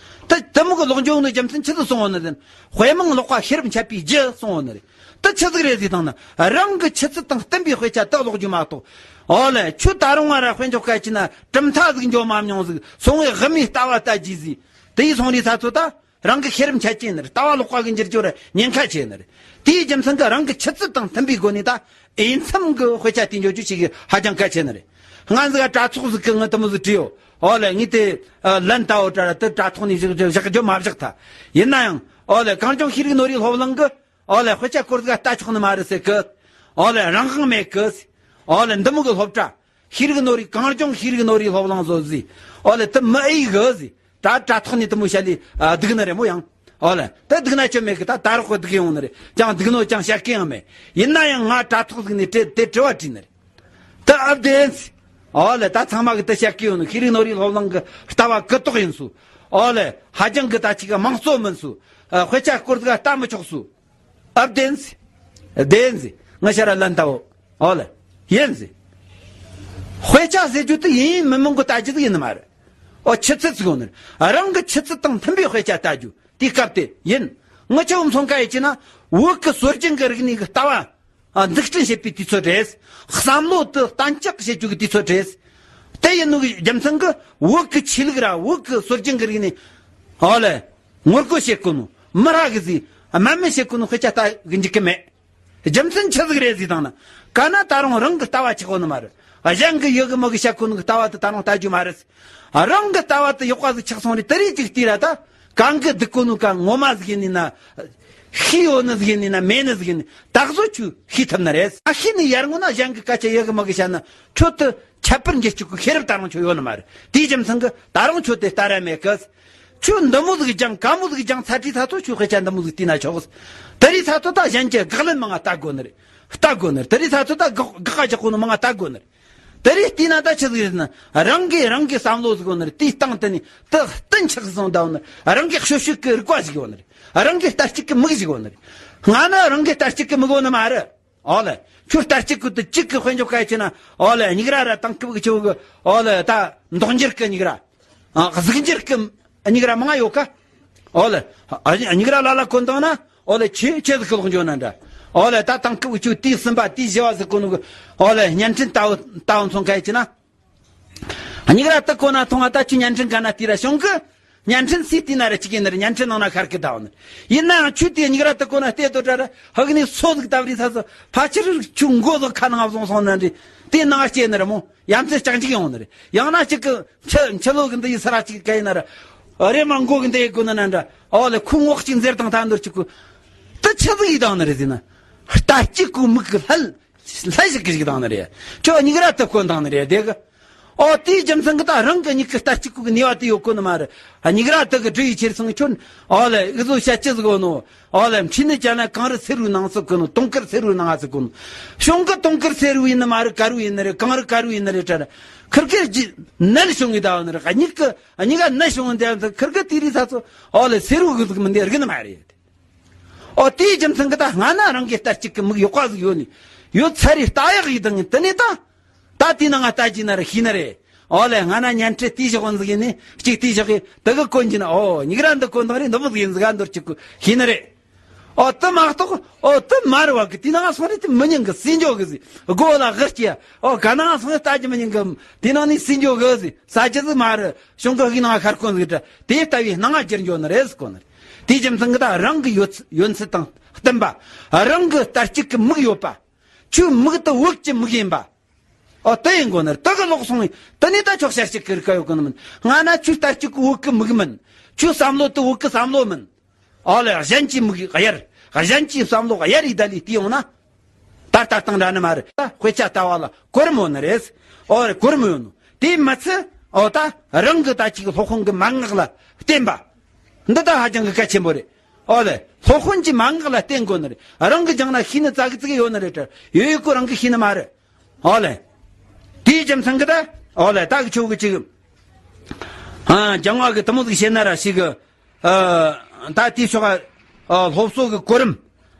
ད་དེ་མོ་གི་ལོག་འཇོག་ནི་རྒྱུ་མཚན་ཆི་ཟིག་སོང་བ་ནི་དེ་དཔེ་མང་ཀློག་པ་ཤེས་རབ་འཆད་པའི་རྒྱུ་སོང་བ་ནི་རེད། ད་ཆི་ཟིག་རེད་ཟེར་དང་ན་རང་གི་ཆུ་ཚད་དང་བསྟུན་པའི་དཔེ་ཆ་དག་ཀློག་རྒྱུ་མ་གཏོགས། ཨོ་ལེ་ཁྱོད་ད་རུང་ང་ར་དཔེ་འཇོག་སྐད་ཆེ་ན་གྲུབ་མཐའ་ཟིག་འཇོག་མ་མྱོང་ཟིག་སོང་བའི་དབུ་མའི་ལྟ་བ་ལྟ་རྒྱུ་ཟིག་དེ་ཡི་སོང་རི་ས་ཚོ་ད། རང་གི་ཤེས་རབ་འཆད་ཅེས་ནི་རེད། ལྟ་བ་ལོག་པ་གི་འགྱུར་རྒྱུ་ར་ཉེན་ཁ་ཆེ་ནི་རེད། དེའི་རྒྱུ་མཚན་གྱིས་རང་གི་ཆུ་ཚད་དང་མཐུན་པའི་སྒོ་ནས་ད་འོས་འཚམ་གྱི་དཔེ་ཆ་དེ་འཇོག་རྒྱུ་ཞིག་གི་ཧ་ཅང་གལ་ཆེ་ནི་རེད། ང་ཟིག་ག་དྲ་ཐོག་ཟིག་གི་ངི་དེ་མོ་ཟིག་བྲིས་ཡོད། ཨོ་ལེ་ངས་དེ་ལན་ལྟ་བུ་དྲ་ར་དེ་དྲ་ཐོག་ནས་བཞག་བཞག་རྒྱུ་མ་བཞག་ཐལ། ཡིན་ན་ཡང་ཨོ་ལེ་གངས་ལྗོངས་ཤེས་རིག་ནོར་བུའི་སློབ་གླིང་གི་ཨོ་ལེ་དཔེ་ཆ་སྐོར་ཟིག་ལྟ་ཆོག་ནི་མ་རེད་ཟེར་གི། ཨོ་ལེ་རང་དབང་མེད་གི། ཨོ་ལེ་འདི་མོ་གི་སློབ་གྲྭ། ཤེས་རིག་ནོར་བུའི་གངས་ལྗོངས་ཤེས་རིག་ནོར་བུའི་སློབ་གླིང་བཟོ་ཟིག་ཨོ་ལེ་དེ་མི་ཨེ་གི་ཟིག་དྲ་དྲ་ཐོག་ནས་དེ་མོ་བཤད་ལས་ཨ་སྡུག་ནི་རེད་མོ་ཡང་། ཨོ་ལེ་དེ་སྡུག་ན་ཆོ་མེད་གི། ད་ད་རོགས་གི་སྡུག་ཡོང་ནི་རེད། ཅང་སྡུག་ནོ་ཅང་བཤད་གི་ཡང་མེད། ཡིན་ན་ཡང་ང་དྲ་ཐོག་ཟིག་ནས་དྲི་དེ་དྲི་བ་དྲིས་ནི་རེད། དེ་ཨབ་བདེན་ཟིག་ཨོ་ལེ་ད་ཚང་མ་གི་དེ་བཤད་གི་ཡོང་ནི། ཤེས་རིག་ནོར་བུའི་སློབ་གླིང་གི་ལྟ་བ་གུ་དོག་ཡིན་སུ། ཨོ་ལེ་ཧ་ཅང་གི་ད་ཅིག་གི་དམངས་གཙོ་མིན་སུ། ཨ་དཔེ་ཆ་སྐོར་ཟིག་ལྟ་མི་ཆོག་སུ། ཨབ་བདེན་ཟིག་བདེན་ཟིག་ང་ཤ་ར་ལན་ལྟ་བོ། ཨོ་ལེ། ཡིན་ཟིག་དཔེ་ཆ་ཟེར་རྒྱུ་དེ་ཡིན་མི་མང་གི་ལྟ་རྒྱུ་ཟིག་ཡིན་ནི་མ་རེད། ཨོ་ཆུ་ཚད་ཟིག་ཡོད་ནི་རེད། རང་གི་ཆུ་ཚད་དང་མཐུན་པའི་དཔེ་ཆ་ལྟ་རྒྱུ་དེའི་སྐབས་དེ་ཡིན། ང་ཆོ་མཚོན་ཁ་ཡེ་ཅི་ན་བོད་ཀྱི་སྲོལ་རྒྱུན་གྱི་རིག་གནས་ཀྱི་ལྟ་བ། ཨ། འཛུགས་སྐྲུན་བྱེད་པའི་དུས་ཚོད་རེད། བསམ་བློ་དེ་གཏན་འཇགས་བྱེད་རྒྱུ་གི་དུས་ཚོད་རེད། དེ་ཡིན་ནོ་གི་རྒྱུ་མཚན་གྱིས་བོད་ཀྱི་ཆོས་ལུགས་ར་བོད་ཀྱི་སྲོལ་རྒྱུན་གྱི་རིག་གནས། ཨོ་ལེ། ངོ་རྒོལ་བྱེད་དགོས་ནོ་མི་ར་གི་ཟིག་དམའ་འབེབས་བྱེད་དགོས་ནོ་དཔེ་ཆ་ལྟ་གི་འཇུག་གི་མེད། རྒྱུ་མཚན་ཆི་ཟིག་རེད་ཟེར་བཏང་ན། ག་ན་ད་རུང་རང་གི་ལྟ་བ་ཆགས་ཡོད་ནི་མ་རེད། གཞན་གི་ཡོད་གི་མོ་གི་བཤད་གོ་ནི་གི་ལྟ་བ་དེ་ད་རུང་ལྟ་རྒྱུ་མ་རེད། རང་གི་ལྟ་བ་དེ་ཡག་པ་ཟིག་ཆགས་སོང་རེད། དེ་རིགས་ཅིག་བལྟས་ར་ད། གང་གི་སྡུག་གོ་ནི་ག་ངོ་མ་ཟིག་ཡིན་ནི་ན། ཤི་ཡོད་ནི་ཟིག་ཡིན་ནི་ན་མེད་ནི་ཟིག་ཡིན་ནི་ད་གཟོད་ཁྱོས་ཤེས་ཐུབ་ནི་རེད། ཨ་ཤི་ནི་ཡར་ངོ་ན་གཞན་གི་སྐད་ཆ་ཡོད་གི་མོ་གི་བཤད་ན་ཁྱོད་དེ་ཁྱད་པར་འགྱེད་ཅིག་གི་ཤེས་རབ་ད་རུང་ཁྱོད་ཡོད་ནི་མ་རེད། དེའི་རྒྱུ་མཚན་གི་ད་རུང་ཁྱོད་དེ་ལྟ་ར་མེད་གི། ཁྱོད་འདི་མོ་ཟིག་སྦྱང་ག་མོ་ཟིག་སྦྱང་ཚར་དུས་ད་ཚོ་ཁྱོད་དཔེ་ཆ་འདི་མོ་ཟིག་བལྟས་ན་ཆོག་གི། དེ་རིང་ད་ཚོ་ད་གཞན་གྱི་དགག་ལན་མང་ང་ལྟ་དགོས་ནི་རེད། ལྟ་དགོས་ནི་རེད། དེ་རིང་ད་ཚོ་ད་དགག་དགག་ག་རྒྱག་གོ་ནི་མང་ང་ལྟ་དགོས་ནི་རེད། དེ་རིང་བལྟས་ན་ད་ཆི་ཟིག་རེད་ན་རང་གིས་རང་གི་བསམ་བློ་ཟིག་ཡོད་ནི་རེད། དེའི་སྟེང་དེ་ནས་དེ་གཏན་ཆགས་སོང་ད་ཡོད་ནི་རེད། རང་གི་ཤོད་ཤོད་ཀྱི་རིག་པ་ཟིག་ཡོད་ནི་རེད། རང་གི་ལྟ་སྤྱད་ཀྱི་མིག་ཟིག་ཡོད་ནི་རེད། ང་ནི་རང་གི་ལྟ་སྤྱད་ཀྱི་མིག་ཡོད་ནི་མ་རེད། ཨོ་ལེ། ཁྱོད་ལྟ་སྤྱད་ཀྱི་དེ་གཅིག་གི་དཔེ་འཇོག་ག་ཡེ་ཆི་ན། ཨོ་ལེ། སྙིགས་ར་ར་དེང་སྐབས་ཀྱི་ཆེ་བོ་གི། ཨོ་ལེ། ད་མདོག་འགྱུར་གི་སྙིགས་ར། ཨ། གཟུགས་འགྱུར་གི་སྙིགས་ར་མང་ཡོད་ཀ། ཨོ་ལེ། ཨ། སྙིགས་ར་ལ་ལ་གོན་བཏང་ན། ཨོ་ལེ། ཆེ་ཆེ་ཟིག་གི་ལོག་འགྱོ་ན་འདྲ། ཨོ་ལེ། ད་དེང་སྐབས་ཀྱི་ཆེ་བོ་དེའི་གསུམ་པ་དེའི་བཞི་བ་ཟིག་གོན་ནོ་གི། ཨོ་ལེ། བརྙན་འཕྲིན་ལྟ་བུ་ལྟ་བུ་མཚོན་ག་ཡེ་ཆི་ན། སྙིགས་ར་དེ་གོན་ན་མཐོང་ང་ད་ཁྱོད་བརྙན་འཕྲིན་ག་ན་བལྟས་ར་བྱུང་གི། བརྙན་འཕྲིན་སུས་བལྟས་ན་ར་གཅིག་ཡིན་ནི་རེད། བརྙན་འཕྲིན་ནང་ན་ཁར་གི་ད་ཡོད་ནི་རེད། ཡིན་ནའང་ཁྱོད་དེ་སྙིགས་ར་དེ་གོན་ན་བལྟས་དོ་དྲ་ར་ཧ་གི་ནས་སོ་ཟིག་ལྟ་བུ་རེད། ས་སོ་ཕལ་ཆེར་ཁྱོད་མགོ་ཟིག་ཁ་ནང་བཟུང་སོང་ན་འདྲི། དེ་ནང་སྐྱེས་ནི་རེད་མོ། ཡ་མཚན་ལྕག་འཇིག་ཡོང་ནི་རེད། ཡང་ན་གཅིག་གི་མཆུ་མཆུ་ལོ་གི་འདི་ཡི་ས་ར་གཅིག་ག་ཡིན་ན་ར། རེ་མ་མགོ་གི་འདི་ཡི་གོན་ན་འདྲ། ཨོ་ལེ། ཁོ་ངོ་གཅིག་འཛེར་དང་ཐ་འདོར་གཅིག་གོ། དེ་ཆི་ཟིག་ཡིན་དང་ནི་རེད་ཟེར་ན། ལྟ་སྤྱད་གོ་མིག་གི་ལྷད། ལྷད་ཞིག་གི་ཞིག་དང་ནི་རེད། ཁྱོད་སྙིགས་ར་དེ་གོན་དང་ནི་རེད་དེ་གི། ཨོ་དེའི་རྒྱུ་མཚན་གི་ད་རང་གི་མིག་གི་ལྟ་སྤྱད་གོ་གི་ནུས་པ་དེ་ཡོད་གོ་ནི་མ་རེད། སྙིགས་ར་དེ་གི་འདྲི་ཡི་ཁྱེར་སོང་ཁྱོད། ཨོ་ལེ། ཨི་ཟོ་བཤད་ཅི་ཟིག་ཡོད་ནོ། ཨོ་ལེ། འཕྲིན་ནི་ཅ་ན་གངས་རི་སེར་བོའི་ནང་ཟིག་གོ་ནོ། དུང་དཀར་སེར་བོའི་ནང་ཟིག་གོ་ནོ། གཞུང་གི་དུང་དཀར་སེར་བོ་ཡིན་ནི་མ་རེད། དཀར་བོ་ཡིན་ནི་རེད། གངས་རི་དཀར་བོ་ཡིན་ནི་རེད་དྲ་ར། ཁིར་ཁིར་གྱི་ནད་བྱུང་གི་ད་ཡོད་ནི་རེད། མིག་གི་མིག་ག་ནད་བྱུང་གི་འདི་ཁིར་གི་དེ་རིགས་ས་ཚོ། ཨོ་ལེ། སེར་བོ་གི་ཟིག་མི་འདི་རིག་ནི་མ་རེད། ཨོ་དེའི་རྒྱུ་མཚན་གི་ད་སྔ་ན་རང་གི་ལྟ་སྤྱད་གི་མིག་ཡག་པ་ཟིག་ཡོད་ནི། ཡོད་ཚར་རེ་ལྟ་ཡག་ཡིན་དང་ཡིན་དེ་ནས་ད། ད་དེའི་ནང་ང་ལྟ་རྒྱུ་ན་ར་ཤེས་ནི་རེད། ཨོ་ལེ། སྔ་ན་བརྙན་འཕྲིན་དེའི་ཞོག་འཛུགས་ཡིན་ནི་གཅིག་དེའི་ཞོག་གི་དེ་གི་གོན་གྱི་ན། ཨོ་སྙིགས་ར་འདི་གོན་དང་རེད། འདི་མོ་ཟིག་ཡིན་ཟིག་ག་འདོར་གཅིག་གི་ཤེས་ནི་རེད། ཨོ་དེ་མ་གཏོགས་ཨོ་དེ་མ་རེད་བ་གི་དེའི་ནང་ང་སོང་རེད། དེ་མི་ཉན་གི་སྲིད་འཇོག་གི་ཟིག་སྒོ་ལ་གེར་སྐྱེ། ཨོ་ག་ནང་སོང་ལྟ་རྒྱུ་མི་ཉན་གི། དེའི་ནང་ནས་སྲིད་འཇོག་གི་ཟིག་ས་ཆ་ཟིག་མ་རེད། གཞུང་གི་ཧིག་ནང་ང་ཁར་གོན་ཟིག་དྲ་དེ་ལྟ་བུའི་སྣང་ང་འགྱུར་འགྱོ་ནི་རེད་ཟིག་གོ་ནི་རེད། དེའི་རྒྱུ་མཚན་གི་ད་རང་གི་ཡོད་ཡོད་ཚད་དང་བསྟུན་པ། རང་གི་ལྟ་སྤྱད་གི་མིག་ཡོད་པ། ཁྱོད་མིག་དེ་བོད་ཀྱི་མིག་ཡིན་པ། ཨོ་དེ་ཡིན་དགོས་ནི་རེད། དེ་གི་ལོག་སོང་བས་དེ་ནས་ད་ཁྱོད་ཤར་སྤྱད་གི་རིག་ག་ཡོད་གི་ནི་མིན། སྔ་ན་ཁྱོད་ལྟ་སྤྱད་གི་བོད་གི་མིག་མིན། ཁྱོད་བསམ་བློ་དེ་བོད་གི་བསམ་བློ་མིན། ཨོ་ལེ། གཞན་གྱི་མིག་གཡར། གཞན་གྱི་བསམ་བློ་གཡར་ཡི་ད་ལི་དེ་ཡོང་ན། ད་ལྟ་སྟངས་འདྲ་ནི་མ་རེད། ད་དཔེ་ཆ་ལྟ་བ་ལ་གོ་རིམ་ཡོད་ནི་རེད། ཨོ་རེད། གོ་རིམ་ཡོད་ནོ། དེ་མི་ཚད་ཨོ་ད་རང་གི་ད་ཅིག་སློབ་དཔོན་གི་མན་ངག་ལ་བརྟེན་པ། འདི་ད་ཧ་ཅང་གི་གལ་ཆེན་པོ་རེད། ཨོ་ལེ། སློབ་དཔོན་གྱི་མན་ངག་ལ་བརྟེན་དགོས་ནི་རེད། རང་གི་སྦྱངས་ན་ཤེས་ནི་ཙག་གི་ཙིག་ཡོད་ནི་རེད་དྲ། ཡོད་ཡོད་གོ་རང་གི་ཤེས་ནི་མ་རེད། ཨོ་ལེ། དེའི་རྒྱུ་མཚན་གི་ད། ཨོ་ལེ། ད་གི་ཆོ་གི་ཅིག་ཨ་སྦྱང་བ་གི་དེ་མོ་ཟིག་བྱེད་ན་ར་ཞིག་གི། ཨ་ད་དེའི་ཕྱོགས་ཨ་སློབ་གསོ་གི་གོ་རིམ།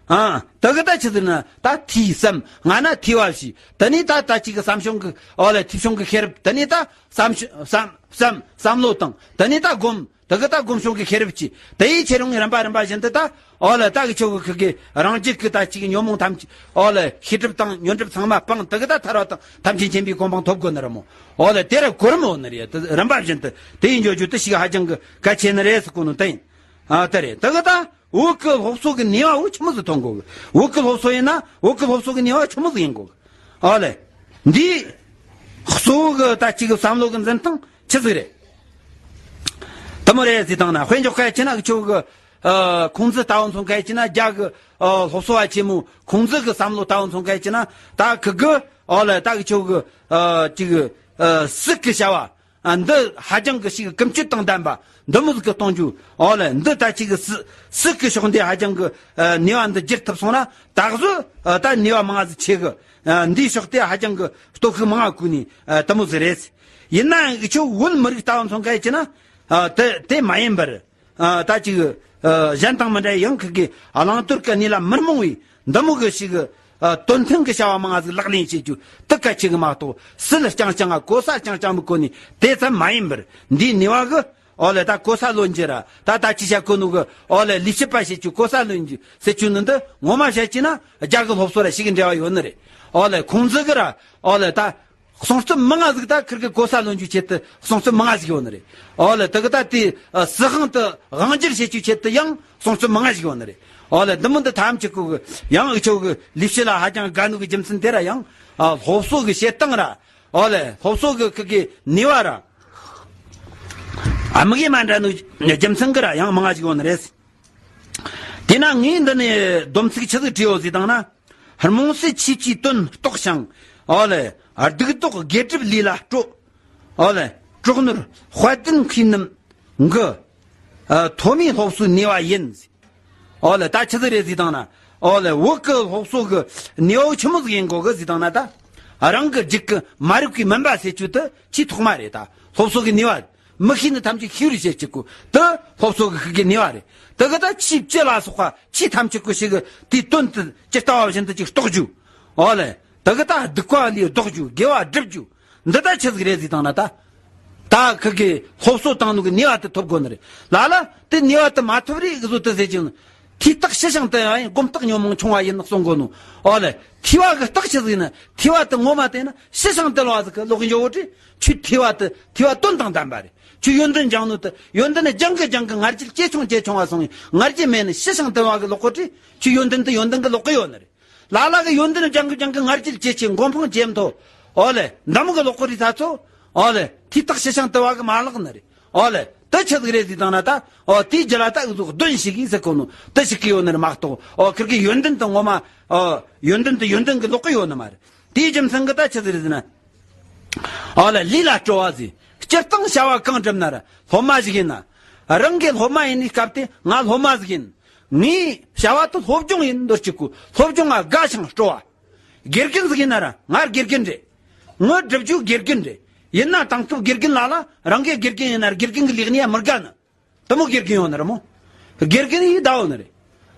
ཨ་ད་གི་ད་ཆི་ཟེར་ན་ད་ཐོས་བསམ། སྔ་ན་ཐོས་པ་བྱས། དེ་ནས་ད་ད་ཅིག་གི་བསམ་བྱུང་གི། ཨོ་ལེ། ཐོས་བྱུང་གི་ཤེས་རབ། དེ་ནས་ད་བསམ་བསམ་བསམ་བསམ་བློ་བཏང་། དེ་ནས་ད་སྒོམ། དེ་གི་ད་སྒོམ་བྱུང་གི་ཤེས་རབ་ཀྱིས་དེ་ཡི་ཆེ་རུང་རིམ་པ་རིམ་པ་བཞིན་དུ་ད། ཨོ་ལེ། ད་གི་ཆོ་གི་ཁི་གི་རང་རྒྱུད་གི་ད་ཅིག་ཉོན་མོངས་ཐམས་ཅད། ཨོ་ལེ། ཤེས་སྒྲིབ་དང་ཉོན་སྒྲིབ་ཚང་མ་སྤངས། དེ་གི་ད་ཐར་བ་དང་ཐམས་ཅད་མཁྱེན་པའི་གོ་འཕང་ཐོབ་དགོས་ནི་རེད་མོ། ཨོ་ལེ། དེ་ར་གོ་རིམ་ཡོད་ནི་རེད། དེ་རིམ་པ་བཞིན་དུ་དེ་ཡི་འགྱོ་རྒྱུ་དེ་ཞིག་ཧ་ཅང་གི་གལ་ཆེ་ནི་རེད་ཟེར་གོ་ནོ་དེ་ཡིན། ཨ་དེ་རེད། དེ་གི་ད་བོད་གི་སློབ་གསོ་གི་ནུས་པ་བོ་ཆི་མོ་ཟིག་ཐོན་དགོས་གི། བོད་གི་སློབ་གསོ་ཡིན་ན་བོད་གི་སློབ་གསོ་གི་ནུས་པ་ཆི་མོ་ཟིག་ཡིན་དགོས་གི། ཨོ་ལེ། འདི་གཙོ་བོ་གི་ད་ཅིག་གི་བསམ་བློ་གི་འཛིན་སྟངས་ཆི་ཟིག་རེད། དེ་མོ་རེད་ཟེར་བཏང་ན། དཔེ་འཇོག་གལ་ཆེ་ན་གི་ཆོ་གི། ཨ་ཁུང་ཙི་ལྟ་བུ་མཚོན་གལ་ཆེ་ན། རྒྱ་གི་ཨ་སློབ་གསོ་བ་ཆེན་མོ་ཁུང་ཙི་གི་བསམ་བློ་ལྟ་བུ་མཚོན་གལ་ཆེ་ན། ད་ཁི་གི། ཨོ་ལེ། ད་གི་ཆོ་གི། ཨ་ཅིག་གི། ཨ་སྲིད་གི་བྱ་བ། ཨ་འདི་ཧ་ཅང་གི་ཞིག་གི་ཀུན་སྤྱོད་དང་ལྡན་པ་འདི་མོ་ཟིག་གི་གཏོང་རྒྱུ། ཨོ་ལེ། འདི་ད་ཅིག་གི་སྲིད་སྲིད་གི་ཕྱོགས་འདི་ཧ་ཅང་གི། ཨ་ནུས་པ་འདི་བསྒྱུར་ཐུབ་སོང་ན་ད་གཟོད། ཨ་ད་ནུས་པ་མང་ཟིག་ཆེ་གི། ཨ་འདིའི་ཕྱོགས་དེ་ཧ་ཅང་གི་སྟོབས་ཤུགས་མང་བ་བཀོལ་ནས། ཨ་དེ་མོ་ཟིག་རེད། ཡིན་ནའང་གི་ཆོ་བོད་མི་རིགས་ལྟ་བུ་མཚོན་གལ་ཆེ་ན། ཨ་དེ་དེ་མ་ཡིན་པར། ཨ་ད་ཅིག་ཨ་གཞན་དང་མི་འདྲ་ཡང་ཁི་གི་བླང་དོར་གི་གནས་ལ་མི་རྨོངས་པའི་འདི་མོ་གི་ཞིག་གི་ ཨ། དོན་མཐུན་གྱི་བྱ་བ་མང་ང་ཟིག་ལག་ལེན་བྱེད་རྒྱུ་དེ་གལ་ཆེ་གི་མ་གཏོགས། སྲིད་རྐྱང་རྐྱང་ང་གོ་ས་རྐྱང་རྐྱང་མི་གོ་ནི་དེ་ཙམ་མ་ཡིན་པར། འདིའི་ནུས་པ་གི། ཨོ་ལེ། ད་གོ་ས་ལོན་རྒྱུ་ར། ད་ད་ཅི་བྱ་གོ་ནོ་གི། ཨོ་ལེ། ལས་བྱེད་པ་བྱེད་རྒྱུ། གོ་ས་ལོན་རྒྱུ་ཟེར་རྒྱུ་ནི་འདི་ངོ་མ་བཤད་རྒྱུ་ན་རྒྱ་གི་སློབ་གསོ་ར་ཞིག་གི་འབྲེལ་བ་ཡོད་ནི་རེད། ཨོ་ལེ། ཁོང་ཚོ་གི་ར། ཨོ་ལེ། ད་སྲུང་སྐྱོབ་མང་ང་ཟིག་ད་ཁིར་གི་གོ་ས་ལོན་རྒྱུ་ཆེད་དུ་སྲུང་སྐྱོབ་མང་ང་ཟིག་ཡོད་ནི་རེད། ཨོ་ལེ། དེ་གི་ད་དེ་སྲིད་དབང་དེ་དབང་སྒྱུར་བྱེད་རྒྱུ་ཆེད་དུ་ཡང་སྲུང་སྐྱོབ་མང་ང་ཟིག་ཡོད་ནི་རེད། ཨོ་ལེ། འདི་མོ་འདི་ཐམས་ཅད་གོ་གི། ཡང་འུ་ཆོ་གི་ལས་བྱེད་ལ་ཧ་ཅང་དགའ་ནོ་གི་རྒྱུ་མཚན་དེ་ར་ཡང་། ཨ། སློབ་གསོ་གི་བྱེད་སྟངས་ར། ཨོ་ལེ། སློབ་གསོ་གི་ཁི་གི་ནུས་པ་ར། ཨ། མི་གི་མ་འདྲ་ནོ་རྒྱུ་མཚན་གི་ར་ཡང་མང་ང་ཟིག་ཡོད་ནི་རེད། དེས་ན་ངས་འདི་ནས་སྡོམ་ཚིག་ཆི་ཟིག་བྲིས་ཡོད་ཟེར་བཏང་ན། རྨོངས་སེལ་ཆོས་ཀྱི་དོན་རྟོགས་ཤིང་། ཨོ་ལེ། སྡིག་ལྡོག་དགེ་སྒྲུབ་ལས་ལ་སྤྲོ། ཨོ་ལེ། གྲོགས་ནོར་དཔལ་ལྡན་མཁས་རྣམས་ཀྱི། ཨ། ཐོག་མའི་སློབ་གསོའི་ནུས་པ་ཡིན། ཨོ་ལེ། ད་ཆི་ཟིག་རེད་ཟེར་བཏང་ན། ཨོ་ལེ། བོད་ཀྱི་སློབ་གསོ་གི་ནུས་པ་ཆི་མོ་ཟིག་ཡིན་དགོ་གི་ཟེར་བཏང་ན། ད་རང་གི་རྒྱུད་ཀྱི་མ་རིག་པའི་མུན་པ་སེལ་རྒྱུ་དེ་ཆེས་ཐོག་མ་རེད། ད་སློབ་གསོ་གི་ནུས་པ། མི་ཤེས་ནི་ཐམས་ཅད་ཤེས་རུ་བྱེད་རྒྱུ་གོ། དེ་སློབ་གསོ་གི་ཤུགས་ཀྱི་ནུས་པ་རེད། དེ་གི་ད་ཆོས་བྱེད་ལ་སོགས་པ་ཆོས་ཐམས་ཅད་གོ་ཞིག་གི་དེའི་དོན་དེ་ཇི་ལྟ་བ་བཞིན་དུ་ཅིག་རྟོགས་རྒྱུ། ཨོ་ལེ། དེ་གི་ད་སྡིག་པ་ལས་ལྡོག་རྒྱུ། དགེ་བ་སྒྲུབ་རྒྱུ། འདི་ད་ཆི་ཟིག་རེད་ཟེར་བཏང་ན། ད་ད་ཁི་གི་སློབ་གསོ་བཏང་ནོ་གི་ནུས་པ་དེ་ཐོབ་དགོ་ནི་རེད། ལ་ལ་དེ་ནུས་པ་དེ་མ་ཐོབ་རིགས་བཟོ་དེ་ཟེར་ཅིང་། ཐོས་རྟགས་ཞི་ཞིང་དུལ་བ་ཡིན། སྒོམ་རྟགས་ཉོན་མོངས་ཆུང་བ་ཡིན་གསུང་གོ་ནོ། ཨོ་ལེ། ཐོས་པ་གི་རྟགས་ཆི་ཟིག་ཡིན་ན། ཐོས་པ་དེ་ངོ་མ་དེ་ན་ཞི་ཞིང་དུལ་བ་ཟིག་གི་ལོག་འགྱོ་བོ་དྲི། ཁྱོད་ཐོས་པ་དེ་ཐོས་པ་དོན་དང་ལྡན་པ་རེད། ཁྱོད་ཡོན་ཏན་སྦྱང་ནོ་དེ་ཡོན་ཏན་ནི་སྦྱང་གི་སྦྱང་གི་ངར་གྱི་ཇེ་ཆུང་ཇེ་ཆུང་བ་སོང་ཡིན། ངར་གྱི་མེད་ནི་ཞི་ཞིང་དུལ་བ་གི་ལོག་གོ་དྲི། ཁྱོད་ཡོན་ཏན་དེ་ཡོན་ཏན་གི་ལོག་གི་ཡོད་ནི་རེད། ལ་ལ་གི་ཡོན་ཏན་སྦྱང་གི་སྦྱང་གི་ངར་གྱི་ཇེ་ཆེ། མགོ་འཕང་ཇེ་མཐོ། ཨོ་ལེ། འདམ་གི་ལོག་གོ་རི་ས་ཚོ། ཨོ་ལེ། ཐོས་རྟགས་ཞི་ཞིང་དུལ་བ་གི་མ་ལག་ནི་རེད། ཨོ་ལེ། དེ་ཆི་ཟིག་རེད་ཟེར་བཏང་ན། ད་ཨོ་དེའི་རྒྱུད་ལ་ད་འུ་ཚོ་གདོན་ཞིག་གིས་ཟེར་གོ་ནོ་དེ་ཞིག་གི་ཡོད་ནི་རེད་མ་གཏོགས། ཨོ་ཁིར་གི་ཡོན་ཏན་དེ་ངོ་མ། ཨོ་ཡོན་ཏན་དེ་ཡོན་ཏན་གི་ལོག་གི་ཡོད་ནི་མ་རེད། དེའི་རྒྱུ་མཚན་གི་ད་ཆི་ཟིག་རེད་ཟེར་ན། ཨོ་ལེ། ལས་ལ་སྤྲོ་བ་ཟེར། སྤྱིར་བཏང་བྱ་བ་གང་བསྒྲུབ་ན་ར་སློབ་མ་ཞིག་ཡིན་ན། རང་གི་སློབ་མ་ཡིན་ནི་སྐབས་དེ་ང་སློབ་མ་ཟིག་ཡིན། ངའི་བྱ་བ་དེ་སློབ་སྦྱོང་ཡིན་འདོད་ཅིག་གོ། སློབ་སྦྱོང་ང་དགའ་ཞིང་སྤྲོ་བ། དགེ་རྒན་ཟིག་ཡིན་ན་ར་ང་དགེ་རྒན་རེད། ངོ་སྒྲུབ་རྒྱུ་དགེ་རྒན་རེད། ཡིན་ན་དེང་སྐབས་དགེ་རྒན་ལ་ལ་རང་གི་དགེ་རྒན་ཡིན་ན་ར་དགེ་རྒན་གི་ལས་གནས་མི་དགའ་ནི། དེ་མོ་དགེ་རྒན་ཡོད་ནི་རེད་མོ། དགེ་རྒན་ཡིས་བདའ་ཡོད་ནི་རེད།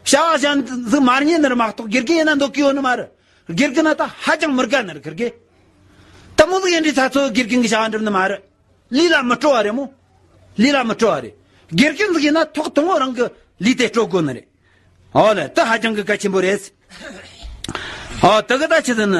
བྱ་བ་གཞན་ཟིག་མ་རྙེད་ནི་རེད་མ་གཏོགས་དགེ་རྒན་ཡིན་ན་འདོད་གི་ཡོད་ནི་མ་རེད། དགེ་རྒན་ན་ད་ཧ་ཅང་མི་དགའ་ནི་རེད་ཁིར་གི། དེ་མོ་ཟིག་ཡིན་དུས་ས་ཚོ་དགེ་རྒན་གི་བྱ་བ་འགྲུབ་ནི་མ་རེད། ལས་ལ་མི་སྤྲོ་བ་རེད་མོ། ལས་ལ་མི་སྤྲོ་བ་རེད། དགེ་རྒན་ཟིག་ཡིན་ན་ཐོག་དང་པོ་རང་གི་ལས་དེ་སྤྲོ་དགོས་ནི་རེད། ཨོ་ལེ། དེ་ཧ་ཅང་གི་གལ་ཆེན་པོ་རེད། ཨོ་དེ་གི་ད་ཆི་ཟེར་ན།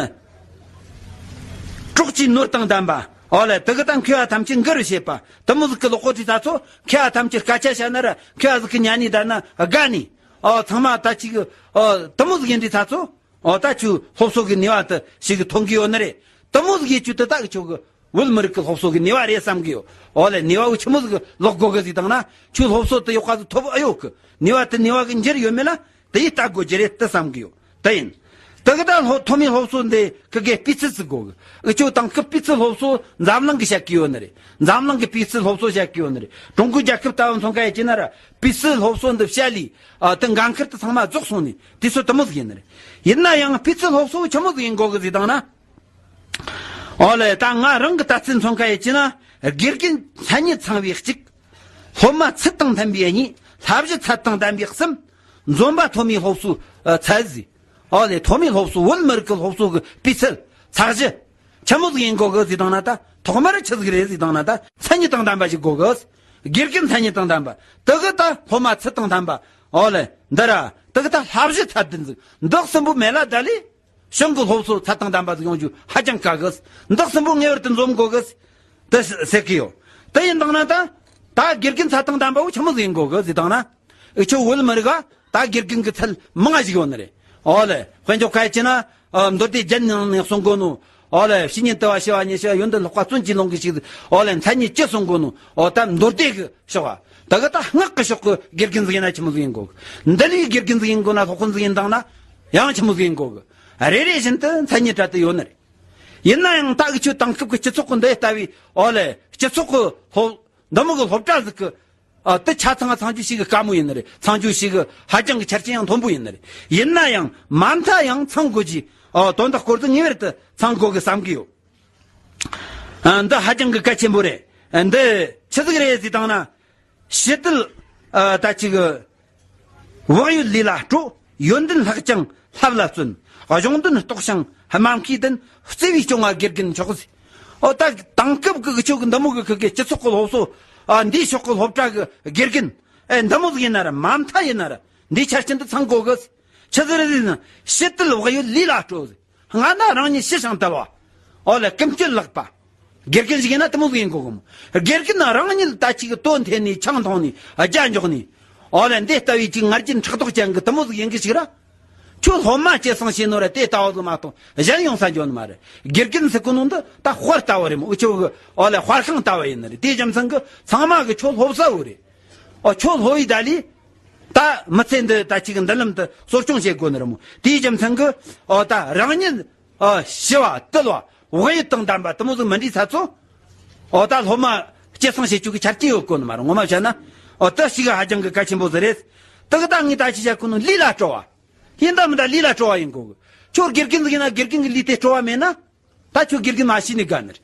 གྲོགས་ཀྱི་ནོར་དང་ལྡན་པ། ཨོ་ལེ། དེ་གི་ད་མཁས་པ་ཐམས་ཅད་མགུ་རུ་བྱེད་པ། དེ་མོ་ཟིག་གི་ལོག་གོ་དུས་ས་ཚོ་མཁས་པ་ཐམས་ཅད་སྐད་ཆ་བཤད་ན་ར་མཁས་པ་ཟིག་གི་ཉན་ནི་ད་ན་དགའ་ནི། ཨོ་ཚང་མ་ད་ཅིག་ཨོ་དེ་མོ་ཟིག་ཡིན་དུས་ས་ཚོ། ཨོ་ད་ཁྱོད་སློབ་གསོ་གི་ནུས་པ་དེ་ཞིག་གི་ཐོན་གི་ཡོད་ནི་རེད། དེ་མོ་ཟིག་ཡིན་རྒྱུ་དེ་ད་གི་ཁྱོད་གི་བོད་མི་རིགས་ཀྱི་སློབ་གསོ་གི་ནུས་པ་རེད་བསམ་གི་ཡོད། ཨོ་ལེ། ནུས་པ་བོ་ཆི་མོ་ཟིག་ལོག་དགོ་གི་ཟིག་བཏང་ན། ཁྱོད་སློབ་གསོ་དེ་ཡག་པ་ཟིག་ཐོབ་ཨེ་ཡོད་གི། ནུས་པ་དེ་ནུས་པ་གི་འགྱུར་ཡོད་མེད་ལ་དེ་ཡིས་ལྟ་དགོ་རྒྱུ་རེད་དེ་བསམ་གི་ཡོད། དེ་ཡིན། དེ་གི་ད་སློབ་ཐོག་མའི་སློབ་གསོ་འདི་ཁི་གེ་སྤུས་ཚད་ཟིག་དགོ་གི། འུ་ཆོ་དེང་སྐབས་སྤུས་ཚད་སློབ་གསོ་འཛམ་གླིང་གི་བཤད་གི་ཡོད་ནི་རེད། འཛམ་གླིང་གི་སྤུས་ཚད་སློབ་གསོ་བཤད་གི་ཡོད་ནི་རེད། ཀྲུང་གོའི་རྒྱལ་ཁབ་ལྟ་བུ་མཚོན་ཁ་ཡེ་ཅི་ན་ར་སྤུས་ཚད་སློབ་གསོ་འདི་བཤད་ལས། ཨ་དེ་འགན་ཁུར་དེ་ཚང་མ་རྫོགས་སོང་ནི་དུས་ཚོད་དེ་མོ་ཟིག་ཡིན་ནི་རེད། ཡིན་ན་ཡང་སྤུས་ཚད་སློབ་གསོ་ཆི་མོ་ཟིག་ཡིན་དགོ་གི་ཟིག་བཏང་ན། ཨོ་ལེ། ད་ང་རང་གི་ལྟ་ཚུལ་མཚོན་ཁ་ཡེ་ཅི་ན། དགེ་རྒན་མཚན་ཉིད་ཚང་བའི་གཅིག། སློབ་མ་ཚུལ་དང་ལྡན་པའི་གཉིས། བསླབ་གཞི་ཚད་དང་ལྡན་པའི་གསུམ། འཛོམས་པ་ཐོག་མའི་སློབ་གསོའི་ཚད་ཟིག། ཨོ་ལེ། ཐོག་མའི་སློབ་གསོ། བོད་མི་རིགས་ཀྱི་སློབ་གསོ་གི་སྤུས་ཚད་ཚད་གཞི་ཆི་མོ་ཟིག་ཡིན་དགོ་གི་ཟིག་བཏང་ན། ད་ཐོག་མར་ཆི་ཟིག་རེད་ཟིག་བཏང་ན། ད་མཚན་ཉིད་དང་ལྡན་པ་ཞིག་དགོ་གི། དགེ་རྒན་མཚན་ཉིད་དང་ལྡན་པ། དེ་གི་ད་སློབ་མ་ཚུལ་དང་ལྡན་པ། ཨོ་ལེ། འདི་ར་དེ་གི་ད་བསླབ་གཞི་ཚད་ལྡན་ཟིག། འདི་གསུམ་པོ་མེད་ལ་ད་ལས། གཞུང་གི་སློབ་གསོ་ཚད་དང་ལྡན་པ་ཟིག་ཡོང་རྒྱུ་ཧ་ཅང་དཀའ་གི། འདི་གསུམ་པོ་ངེས་པར་དུ་འཛོམས་དགོ་གི། དེ་ཟེར་གི་ཡོད། དེ་ཡིན་བཏང་ན་ད། ད་དགེ་རྒན་ཚད་དང་ལྡན་པ་བོ་ཆི་མོ་ཟིག་ཡིན་དགོ་གི་ཟིག་བཏང་ན། འུ་ཆོ་བོད་མི་རིགས་ད་དགེ་རྒན་གི་ཚད་མང་ང་ཞིག་ཡོད་ནི་རེད། ཨོ་ལེ། དཔེ་འཇོག་ཁ་ཡེ་ཅི་ན། ཨ་མདོ་སྡེ་རྒྱན་ནང་ནས་གསུང་གོ་ནོ། ཨོ་ལེ། བཤེས་གཉེན་དུལ་བ་ཞི་བ་ཉེར་ཞི་བ། ཡོན་ཏན་ལྷག་པ་བརྩོན་གྱིས་ལོངས་གི་ཞིག། ཨོ་ལེ། མཚན་ཉིད་བཅུ་གསུང་གོ་ནོ། ཨོ་ད་མདོ་སྡེ་གི་ཕྱོགས་པ། ད་གི་ད་སྔགས་ཀྱི་ཕྱོགས་ཀྱི་དགེ་རྒན་ཟིག་ཡིན་ན་ཆི་མོ་ཟིག་ཡིན་དགོ་གི། འདི་ལས་དགེ་རྒན་ཟིག་ཡིན་དགོ་ན། སློབ་དཔོན་ཟིག་ཡིན་བཏང་ན་ཡང་ཆི་མོ་ཟིག་ཡིན་དགོ་གི། རེ་རེ་བཞིན་དུ་མཚན་ཉིད་འདྲ་དེ་ཡོད་ནི་རེད། ཡིན་ན་ཡང་ད་འུ་ཆོ་དེང་སྐབས་ཀྱི་སྤྱི་ཚོགས་ཀྱི་འདི་ལྟ་བུའི། ཨོ་ལེ། སྤྱི་ཚོགས་ཀྱི་སློབ། འདི་མོ་གི་སློབ་གྲྭ་ཟིག་གི། ཨ་དེ་ཆ་ཚང་ཚང་རྒྱུ་ཞིག་གི་དཀའ་མོ་ཡིན་ནི་རེད། ཚང་རྒྱུ་ཞིག་གི་ཧ་ཅང་གི་ཆ་རྐྱེན་ཡང་མཐོན་པོ་ཡིན་ནི་རེད། ཡིན་ན་ཡང་མ་མཐའ་ཡང་ཚང་དགོ་རྒྱུ། ཨོ་དོན་དག་སྐོར་དུ་ངེས་པར་དུ་ཚང་དགོ་གི་བསམ་གི་ཡོད། ཨ་འདི་ཧ་ཅང་གི་གལ་ཆེན་པོ་རེད། ཨ་འདི་ཆི་ཟིག་རེད་ཟེར་བཏང་ན། ཞི་བདེ། ཨ་ད་ཅིག་བག་ཡོད་ལས་ལ་སྤྲོ། ཡོན་ཏན་ལྷག་ཀྱང་བསླབ་ལ་བརྩོན། གཞུང་དོན་རྟོགས་ཤིང་སྨྲ་མཁས་ལྡན། བརྩེ་བས་སྐྱོང་བ་དགེ་རྒན་མཆོག་ཟེར། ཨོ་ད་དེང་སྐབས་ཀྱི་འུ་ཆོ་གི་འདི་མོ་གི་ཁུ་གེ་སྤྱི་ཚོགས་ཀྱི་སློབ་གསོ། ཨ་འདིའི་ཕྱོགས་ཀྱི་སློབ་གྲྭ་གི་དགེ་རྒན། ཨེ་འདི་མོ་ཟིག་ཡིན་ན་ར་མ་མཐའ་ཡིན་ན་ར་འདིའི་ཆ་རྐྱེན་དེ་ཚང་དགོས་གི། ཆི་ཟིག་རེད་ཟེར་ན། ཞི་དུལ་བག་ཡོད་ལུས་ལ་སྤྲོ་ཟེར། སྔ་ན་རང་ཉིད་ཞི་ཞིང་དུལ་བ། ཨོ་ལེ་ཀུན་སྤྱོད་ལེགས་པ། དགེ་རྒན་ཞིག་ཡིན་ན་དེ་མོ་ཟིག་ཡིན་དགོས་གི་མོ། དགེ་རྒན་རང་ཉིད་ད་ཅིག་དོན་འཐད་ནས་ཆང་འཐུང་ནས་རྒྱ་འཇོག་ནས། ཨོ་ལེ་འདི་ལྟ་བུའི་ཅིག་ང་རྒྱལ་ཕྲག་དོག་ཅན་གི་དེ་མོ་ཟིག་ཡིན་གི་ཞིག་ར། ཁྱོད་སློབ་མ་སྐྱེད་སྲིང་བྱེད་ནོ་ར་དེ་ལྟ་བུ་ཟིག་མ་གཏོགས་གཞན་ཡོང་ས་འཇོག་ནི་མ་རེད། དགེ་རྒན་ཟེར་གོ་ནོ་འདི་ད་དཔར་ལྟ་བུ་རེད་མོ། འུ་ཆོ་གི་ཨོ་ལེ་དཔར་ཤིང་ལྟ་བུ་ཡིན་ནི་རེད། དེའི་རྒྱུ་མཚན་གི་ཚང་མ་གི་ཁྱོད་སློབ་ས་བོ་རེད། ཨོ་ཁྱོད་སློབ་ཡི་ད་ལི། ད་མི་ཚེ་འདི་ད་ཅིག་མདུན་ལམ་དུ་གསོ་སྐྱོང་བྱེད་དགོས་ནི་རེད་མོ། དེའི་རྒྱུ་མཚན་གི་ཨོ་ད་རང་ཉིད་ཨོ་ཞི་བ་དུལ་བ་བག་ཡོད་དང་ལྡན་པ་དེ་མོ་ཟིག་མི་འདྲི་ས་ཚོ། ཨོ་ད་སློབ་མ་སྐྱེད་སྲིང་བྱེད་རྒྱུ་གི་ཆ་རྐྱེན་ཡོད་གོ་ནི་མ་རེད། ངོ་མ་བཤད་ན་ཨོ་ད་ཞིག་ཧ་ཅང་གི་གལ་ཆེན་པོ་ཟིག་རེད། དེ་གི་ད་ངས་ད་ཅི་བྱ་གོ་ནོ་ལུས་ལ་སྤྲོ་བ། ཡིན་ད་མིན་ད་ལུས་ལ་སྤྲོ་བ་ཡིན་དགོས་གི། ཁྱོད་དགེ་རྒན་ཟིག་ཡིན་ན་དགེ་རྒན་གི་ལུས་དེ་སྤྲོ་བ་མེད་ན། ད་ཁྱོད་དགེ་རྒན་མ་ཤེས་ནི་དགའ་ནི་རེད།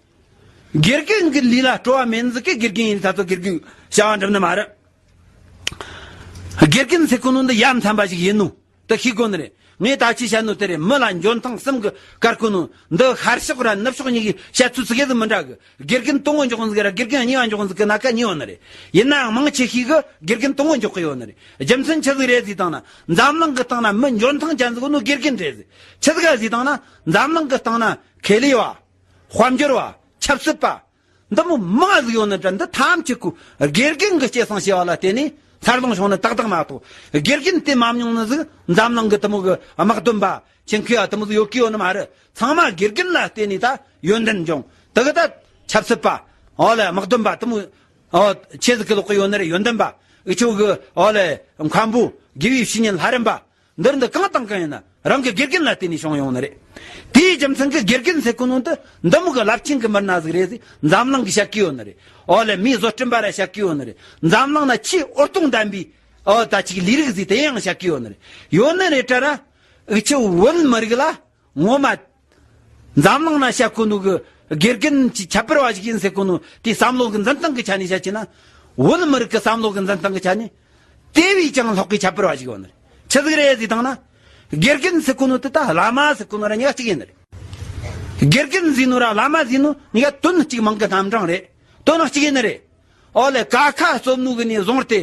དགེ་རྒན་གི་ལུས་ལ་སྤྲོ་བ་མེད་ཟིག་གི་དགེ་རྒན་ཡིན་ད་ཚོ་དགེ་རྒན་བྱ་བ་འགྲུབ་ནི་མ་རེད། དགེ་རྒན་ཟེར་གོ་ནོ་འདི་ཡ་མཚན་པ་ཞིག་ཡིན་ནོ་དེ་ཤེས་དགོས་ནི་རེད། ངས་ད་ཅི་བཤད་ནོ་དེ་རེད། མི་ལ་འཇོན་ཐང་གསུམ་གི་དཀར་གོ་ནོ་འདི་ཤར་ཕྱོགས་ར་ནུབ་ཕྱོགས་གཉིས་ཀྱི་བཤད་ཚུལ་ཙི་གེ་ཟིག་མི་འདྲ་གི། དགེ་རྒན་དང་པོ་འཇོག་ཟིག་ར་དགེ་རྒན་གཉིས་པ་འཇོག་ཟིག་གི་ན་ཁ་གཉིས་ཡོད་ནི་རེད། ཡིན་ནའང་མང་ཆེ་ཤོས་གི་དགེ་རྒན་དང་པོ་འཇོག་གི་ཡོད་ནི་རེད། རྒྱུ་མཚན་ཆི་ཟིག་རེད་ཟེར་བཏང་ན། འཛམ་གླིང་གི་སྟེང་ན་མི་འཇོན་ཐང་ཅན་ཟིག་ནོ་དགེ་རྒན་རེད་ཟེར། ཆི་ཟིག་ག་ཟེར་བཏང་ན། འཛམ་གླིང་གི་སྟེང་ན་ཁེ་ལས་པ། དཔལ་འབྱོར་བ། ཆབ་སྲིད་པ། འདི་མོ་མང་ཟིག་ཡོད་ནི་འདྲ། འདི་ཐམས་ཅད་ཀོ་དགེ་རྒན་གི་སྐྱེད་སྲིང་བྱས་པ་ལ་བརྟེན་ནས་འཚར་ལོངས་བྱུང་ནི་ཏག་ཏག་མ་གཏོགས། དགེ་རྒན་དེ་མ་མྱོང་ནི་ཟིག་འཛམ་གླིང་གི་དེ་མོ་གི་དམག་དོན་པ། ཆེན་ཁུ་ཡ་དེ་མོ་ཟིག་ཡོད་གི་ཡོད་ནི་མ་རེད། ཚང་མ་དགེ་རྒན་ལ་བརྟེན་ནས་ད་ཡོན་ཏན་འབྱུང་། དེ་གི་ད་ཆབ་སྲིད་པ། ཨོ་ལེ་དམག་དོན་པ་དེ་མོ། ཨོ་ཆེ་ཟིག་གི་ལོག་གི་ཡོད་ནི་རེད། ཡོན་ཏན་པ། འུ་ཆོ་གི་ཨོ་ལེ་མཁན་པོ། དགེ་བའི་བཤེས་གཉེན་ལྷ་རམས་པ། འདིར་འདི་གང་དང་གང་ཡིན་ན་རང་གི་དགེ་རྒན་ལ་བརྟེན་ནས་བྱུང་ཡོང་ནི་རེད། དེའི་རྒྱུ་མཚན་གྱི་དགེ་རྒན་ཟེར་གོ་ནོ་འདི་འདི་མོ་གི་རླབས་ཆེན་གྱི་མི་སྣ་ཟིག་རེད་ཟེར་འཛམ་གླིང་གི་བཤད་ཀྱི་ཡོད་ནི་རེད། ཨོ་ལེ་མིའི་བཟོ་སྐྲུན་པ་ར་བཤད་ཀྱི་ཡོད་ནི་རེད། འཛམ་གླིང་ན་ཆེས་འོད་སྟོང་ལྡན་པའི་ཨོ་ད་ཅིག་ལས་རིགས་ཟིག་དེ་ཡང་བཤད་ཀྱི་ཡོད་ནི་རེད། ཡོད་ནི་རེད་དྲ་ར། འུ་ཆོ་བོད་མི་རིགས་ལ། ངོ་མ། འཛམ་གླིང་ན་བཤད་གོ་ནོ་གི་དགེ་རྒན་གྱི་ཁྱད་པར་བ་ཞིག་ཡིན་ཟེར་གོ་ནོ་དེ་བསམ་བློ་གི་འཛིན་སྟངས་ཀྱི་ཆ་ནས་བཤད་ཀྱི་ན། བོད་མི་རིགས་ཀྱི་བསམ་བློ་གི་འཛིན་སྟངས་ཀྱི་ཆ་ནས། དེ་བས་ཀྱང་ལྷག་གི་ཁྱད་པར་བ་ཞིག་ཡོད་ནི། ཆི་ཟིག་རེད་ཟེར་བཏང་ན། དགེ་རྒན་ཟེར་གོ་ནོ་དེ་ད་བླ་མ་ཟེར་གོ་ནོ་ར་གཉིས་ཀ་གཅིག་ཡིན་ནི་རེད། དགེ་རྒན་ཟེར་ནོ་ར་བླ་མ་ཟེར་ནོ་གཉིས་ཀ་དོན་གཅིག་མིང་གི་རྣམ་གྲངས་རེད། དོན་གཅིག་ཡིན་ནི་རེད། ཨོ་ལེ་ཀ་ཁ་རྩོམ་ནོ་གི་ནས་བཟུང་སྟེ།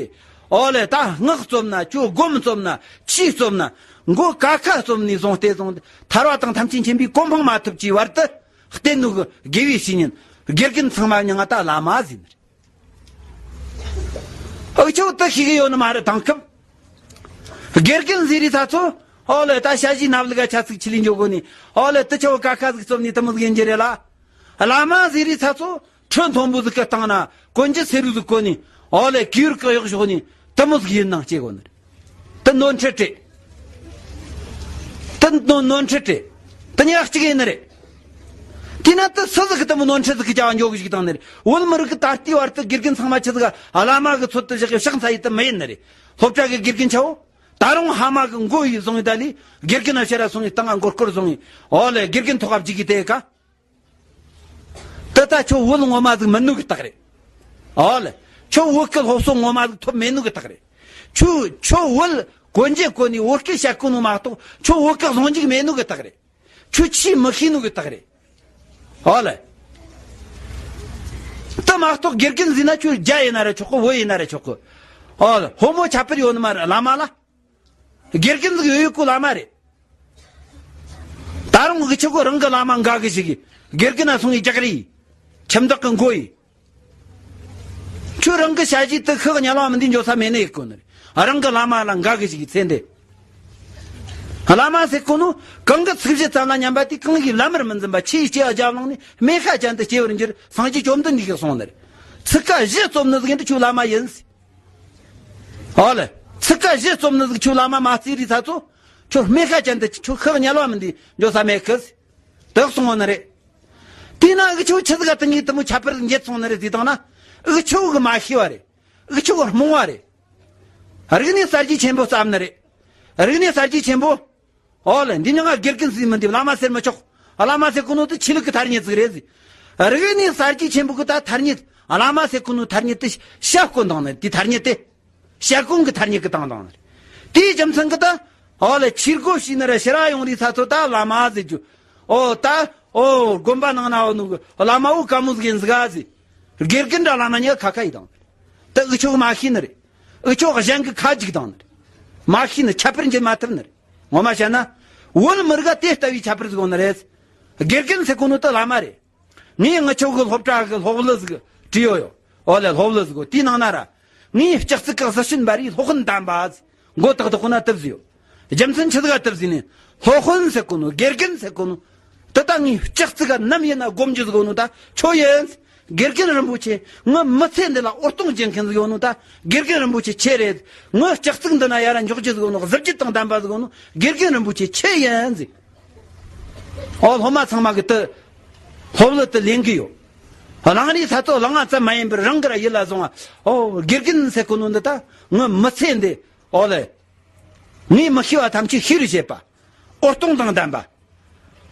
ཨོ་ལེ་ད་སྔགས་རྩོམ་ན་ཆོས་སྒོམ་རྩོམ་ན་ཆོས་རྩོམ་ན། མགོ་ཀ་ཁ་རྩོམ་ནས་བཟུང་སྟེ་བཟུང་སྟེ་ཐར་བ་དང་ཐམས་ཅད་མཁྱེན་པའི་གོ་འཕང་མ་ཐོབ་ཀྱི་བར་དུ་བསྟེན་ནོ་གི་དགེ་བའི་བཤེས་གཉེན་དགེ་རྒན་ཚང་མ་མྱིང་ང་ད་བླ་མ་ཟེར་ནི་རེད། འུ་ཆོ་དེ་ཤེས་གི་ཡོད་ནི་མ་རེད་དེང་སྐབས། དགེ་རྒན་ཟེར་རི་ཚ་ཚོ། ཨོ་ལེ་ད་ཞ་ཞི་ནབ་ལི་ག་ཆ་ཚིག་ཆི་ལི་འཇོག་གོ་ནི། ཨོ་ལེ་དེ་ཆོ་ཀ་ཁ་ཟིག་རྩོམ་ནི་དེ་མོ་ཟིག་ཡིན་གྱི་རེད་ལ། བླ་མ་ཟེར་རི་ཚ་ཚོ། ཁྲི་མཐོན་པོ་ཟིག་གི་སྟེང་ན་གོན་རྒྱུ་སེར་བོ་ཟིག་གོན་ནི། ཨོ་ལེ་གུས་གཡོག་ཞོག་ནི་དེ་མོ་ཟིག་ཡིན་ནང་སྐྱེ་གོ་ནི་རེད། དེ་ནོར་འཁྲུལ་རེད། དེ་ནོར་ནོར་འཁྲུལ་རེད། དེ་ཉག་གཅིག་ཡིན་ནི་རེད། དེས་ན་དེ་སུ་ཟིག་གི་དེ་མོ་ནོར་འཁྲུལ་ཟིག་གི་རྒྱ་བ་འཇོག་གི་ཞིག་བཏང་ནི་རེད། བོད་མི་རིགས་གི་ད་ལྟའི་བར་དུ་དགེ་རྒན་ཚང་མ་ཆི་ཟིག་ག་བླ་མ་གི་ཚོད་དུ་བཞག་གི་ཕྱག་འཚལ་ཡི་དེ་མི་ཡིན་ནི་རེད། སློབ་གྲྭ་གི་དགེ་རྒན་ཆ་བོ། ད་རུང་ཕ་མ་གི་མགོ་ཡི་བཟུང་ཡི་ད་ལི་དགེ་རྒན་ན་ཕྱིར་ར་སོང་ཡི་སྟེང་ང་མགོ་སྐོར་བཟུང་ཡི། ཨོ་ལེ་དགེ་རྒན་ཐོག་ག་བཅུག་གི་དེ་ཀ། དེ་ད་ཁྱོད་བོད་ངོ་མ་ཟིག་མིན་ནོ་གི་རྟགས་རེད། ཨོ་ལེ། ཁྱོད་བོད་ཀྱི་སློབ་གསོ་ངོ་མ་ཟིག་ཐོབ་མེད་ནོ་གི་རྟགས་རེད། ཁྱོད་ཁྱོད་བོད་གོན་རྒྱུ་གོན་ནི་བོད་སྐད་བཤད་གོ་ནོ་མ་གཏོགས་ཁྱོད་བོད་སྐད་བཟང་འཇུག་མེད་ནོ་གི་རྟགས་རེད། ཁྱོད་ཆོས་མི་ཤེས་ནོ་གི་རྟགས་རེད། ཨོ་ལེ། དེ་མ་གཏོགས་དགེ་རྒན་ཟེར་ན་ཁྱོད་རྒྱ་ཡིན་ན་ར་ཆོག་གི། བོད་ཡིན་ན་ར་ཆོག་གི། ཨོ་ལེ། ཕོ་མོ་ཁྱད་པར་ཡོད་ནི་མ་རེད། བླ་མ་ལ། དགེ་རྒན་ཟིག་ཡོད་ཡོད་ཀོ་བླ་མ་རེད། ད་རུང་གི་ཆོ་གོ་རང་གི་བླ་མ་འགའ་གི་ཞིག་གི་དགེ་རྒན་ན་སོང་ཡི་རྒྱག་རེད། ཁྱིམ་བདག་གི་མགོ་ཡི། ཁྱོད་རང་གི་ཞ་ཞི་དེ་ཁག་ཉལ་བ་མི་འདི་འཇོག་ས་མེད་ནི་ཡི་ཀོ་ནི་རེད། རང་གི་བླ་མ་ལ་འགའ་གི་ཞིག་གི་ཚེ་འདི། བླ་མ་ཟེར་གོ་ནོ་གང་གི་ཚིག་བཞི་ཙམ་ལ་ཉན་པ་དེ་གང་གི་ལམ་མར་མི་འཛིན་པ་ཆེས་སྐྱེ་བ་རྒྱ་བླངས་ནས་སྨེ་ཤ་ཅན་དུ་སྐྱེ་བར་འགྱུར། སངས་རྒྱས་བཅོམ་ལྡན་འདས་ཀྱིས་གསུངས་ནི་རེད། ཚིག་ཁ་བཞི་རྩོམ་ནི་ཟིག་ཡིན་དུ་ཁྱོད་བླ་མ་ཡིན། ཨོ་ལེ། ཚིག་ཁ་བཞི་རྩོམ་ནི་ཟིག་ཁྱོད་བླ་མ་མ་བརྩིས་རི་ཚ་ཚོ། ཁྱོད་སྨེ་ཤ་ཅན་དུ་ཁྱོད་ཁག་ཉལ་བ་མི་འདི་འཇོག་ས་མེད་གི། དག་སོང་བ་ནི་རེད། དེས་ན་འུ་ཆོ་ཆི་ཟིག་ག་དེ་གཉིས་དེ་མོ་ཁྱད་པར་འགྱེད་སོང་ནི་རེད་ཟེར་བཏང་ན། འུ་ཆོ་གི་མ་ཤེས་བ་རེད། འུ་ཆོ་གི་རྨོངས་བ་རེད། རིག་གནས་གསར་བརྗེ་ཆེན་པོ་བརྩམས་ནི་རེད། རིག་གནས་གསར་བརྗེ་ཆེན་པོ། ཨོ་ལེ། འདི་ཉང་ང་དགེ་རྒན་ཟེར་མི་འདི་བླ་མ་ཟེར་མི་ཆོག་བླ་མ་ཟེར་གོ་ནོ་དེ་ཆོས་ལུགས་ཀྱི་ཐ་སྙད་ཟིག་རེད་ཟེར། རིག་གནས་གསར་བརྗེ་ཆེན་པོ་གི་ད་ཐ་སྙད། བླ་མ་ཟེར་གོ་ནོ་ཐ་སྙད་དེ་ཤ་བཀོན་བཏང་ནི་དེ་ཐ་སྙད་དེ། ཤ་བཀོན་གི་ཐ་སྙད་གི་བཏང་བཏང་ནི་རེད། དེའི་རྒྱུ་མཚན་གི་ད། ཨོ་ལེ་ཕྱིར་རྒོལ་བྱས་ནི་ར་ཕྱིར་ར་ཡོང་རི་ས་ཚོ་ད་བླ་མ་ཟེར་རྒྱུ། ཨོ་ད་ཨོ་དགོན་པ་ནང་ན་ཨོ་ནུ་བླ་མ་བོ་ཀ་མོ་ཟིག་ཡིན་ཟིག་ག་ཟེར། དགེ་རྒན་འདྲ་བླ་མ་ཉག་ཁ་ཁ་ཡི་དང་། ད་འུ་ཆོ་མ་ཤེས་ནི་རེད། འུ་ཆོ་གཞན་གི་ཁ་འཇིག་དང་ནི་རེད། མ་ཤེས་ནི་ཁྱད་པར་འབྱེད་མ་ཐུབ་ནི་རེད། ངོ་མ་བཤད་ན། བོད་མི་རིགས་དེ་ལྟ་བུའི་ཁྱད་པར་ཟིག་ཡོད་ནི་རེད། དགེ་རྒན་ཟེར་གོ་ནོ་ད་བླ་མ་རེད། ངས་ངི་ཆོ་གི་སློབ་གྲྭ་གི་སློབ་གླུ་ཟིག་བྲིས་ཡོད་ཡོད། ཨོ་ལེ་སློབ་གླུ་ཟིག་གོ་དེའི་ནང་ན་ར། ངས་ལྕགས་རྩིག་གི་ཟི་ཤུན་འབར་བའི་སློབ་དཔོན་དམ་པ་ཟིག་མགོ་ཏག་ཏག་ཁོ་ན་བཏབ་ཟིག་ཡོད། རྒྱུ་མཚན་ཆི་ཟིག་ག་བཏབ་ཟིག་ནི། སློབ་དཔོན་ཟེར་གོ་ནོ་དགེ་རྒན་ཟེར་གོ་ནོ། དེ་ད་ངས་ལྕགས་རྩིག་ག་ནམ་ཡིན་ན་སྒོམ་རྒྱུ་ཟིག་གོ་ནོ་ད་ཁྱོད་ཡིན། དགེ་རྒན་རིན་པོ་ཆེ། ངི་མི་ཚེ་འདི་ལ་འོད་སྟོང་སྦྱིན་མཁན་ཟིག་ཡོད་ནོ་ད་དགེ་རྒན་རིན་པོ་ཆེ་ཁྱེད་རེད། ངི་ལྕགས་རྩིག་འདི་ན་ཡར་འཇོག་རྒྱུ་ཟིག་ཡོད་ནོ་གཟི་བརྗིད་དང་ལྡན་པ་ཟིག་ཡོད་ནོ་དགེ་རྒན་རིན་པོ་ཆེ་ཁྱེད་ཡིན་ཟིག་ཨོ་སློབ་མ་ཚང་མ་གི་དེ་སློབ་གླུ་དེ་ལེན་གི་ཡོད། གླེང་རིས་ས་ཚོ་གླེང་ང་ཙམ་མ་ཡིན་པར་རང་གི་ར་ཡིད་ལ་བཟུང་བ། ཨོ་དགེ་རྒན་ཟེར་གོ་ནོ་འདི་ད་ངི་མི་ཚེ་འདི་ཨོ་ལེ། ངས་མི་ཤེས་པ་ཐམས་ཅད་ཤེས་རུ་བྱེད་པ། འོད་སྟོང་དང་ལྡན་པ།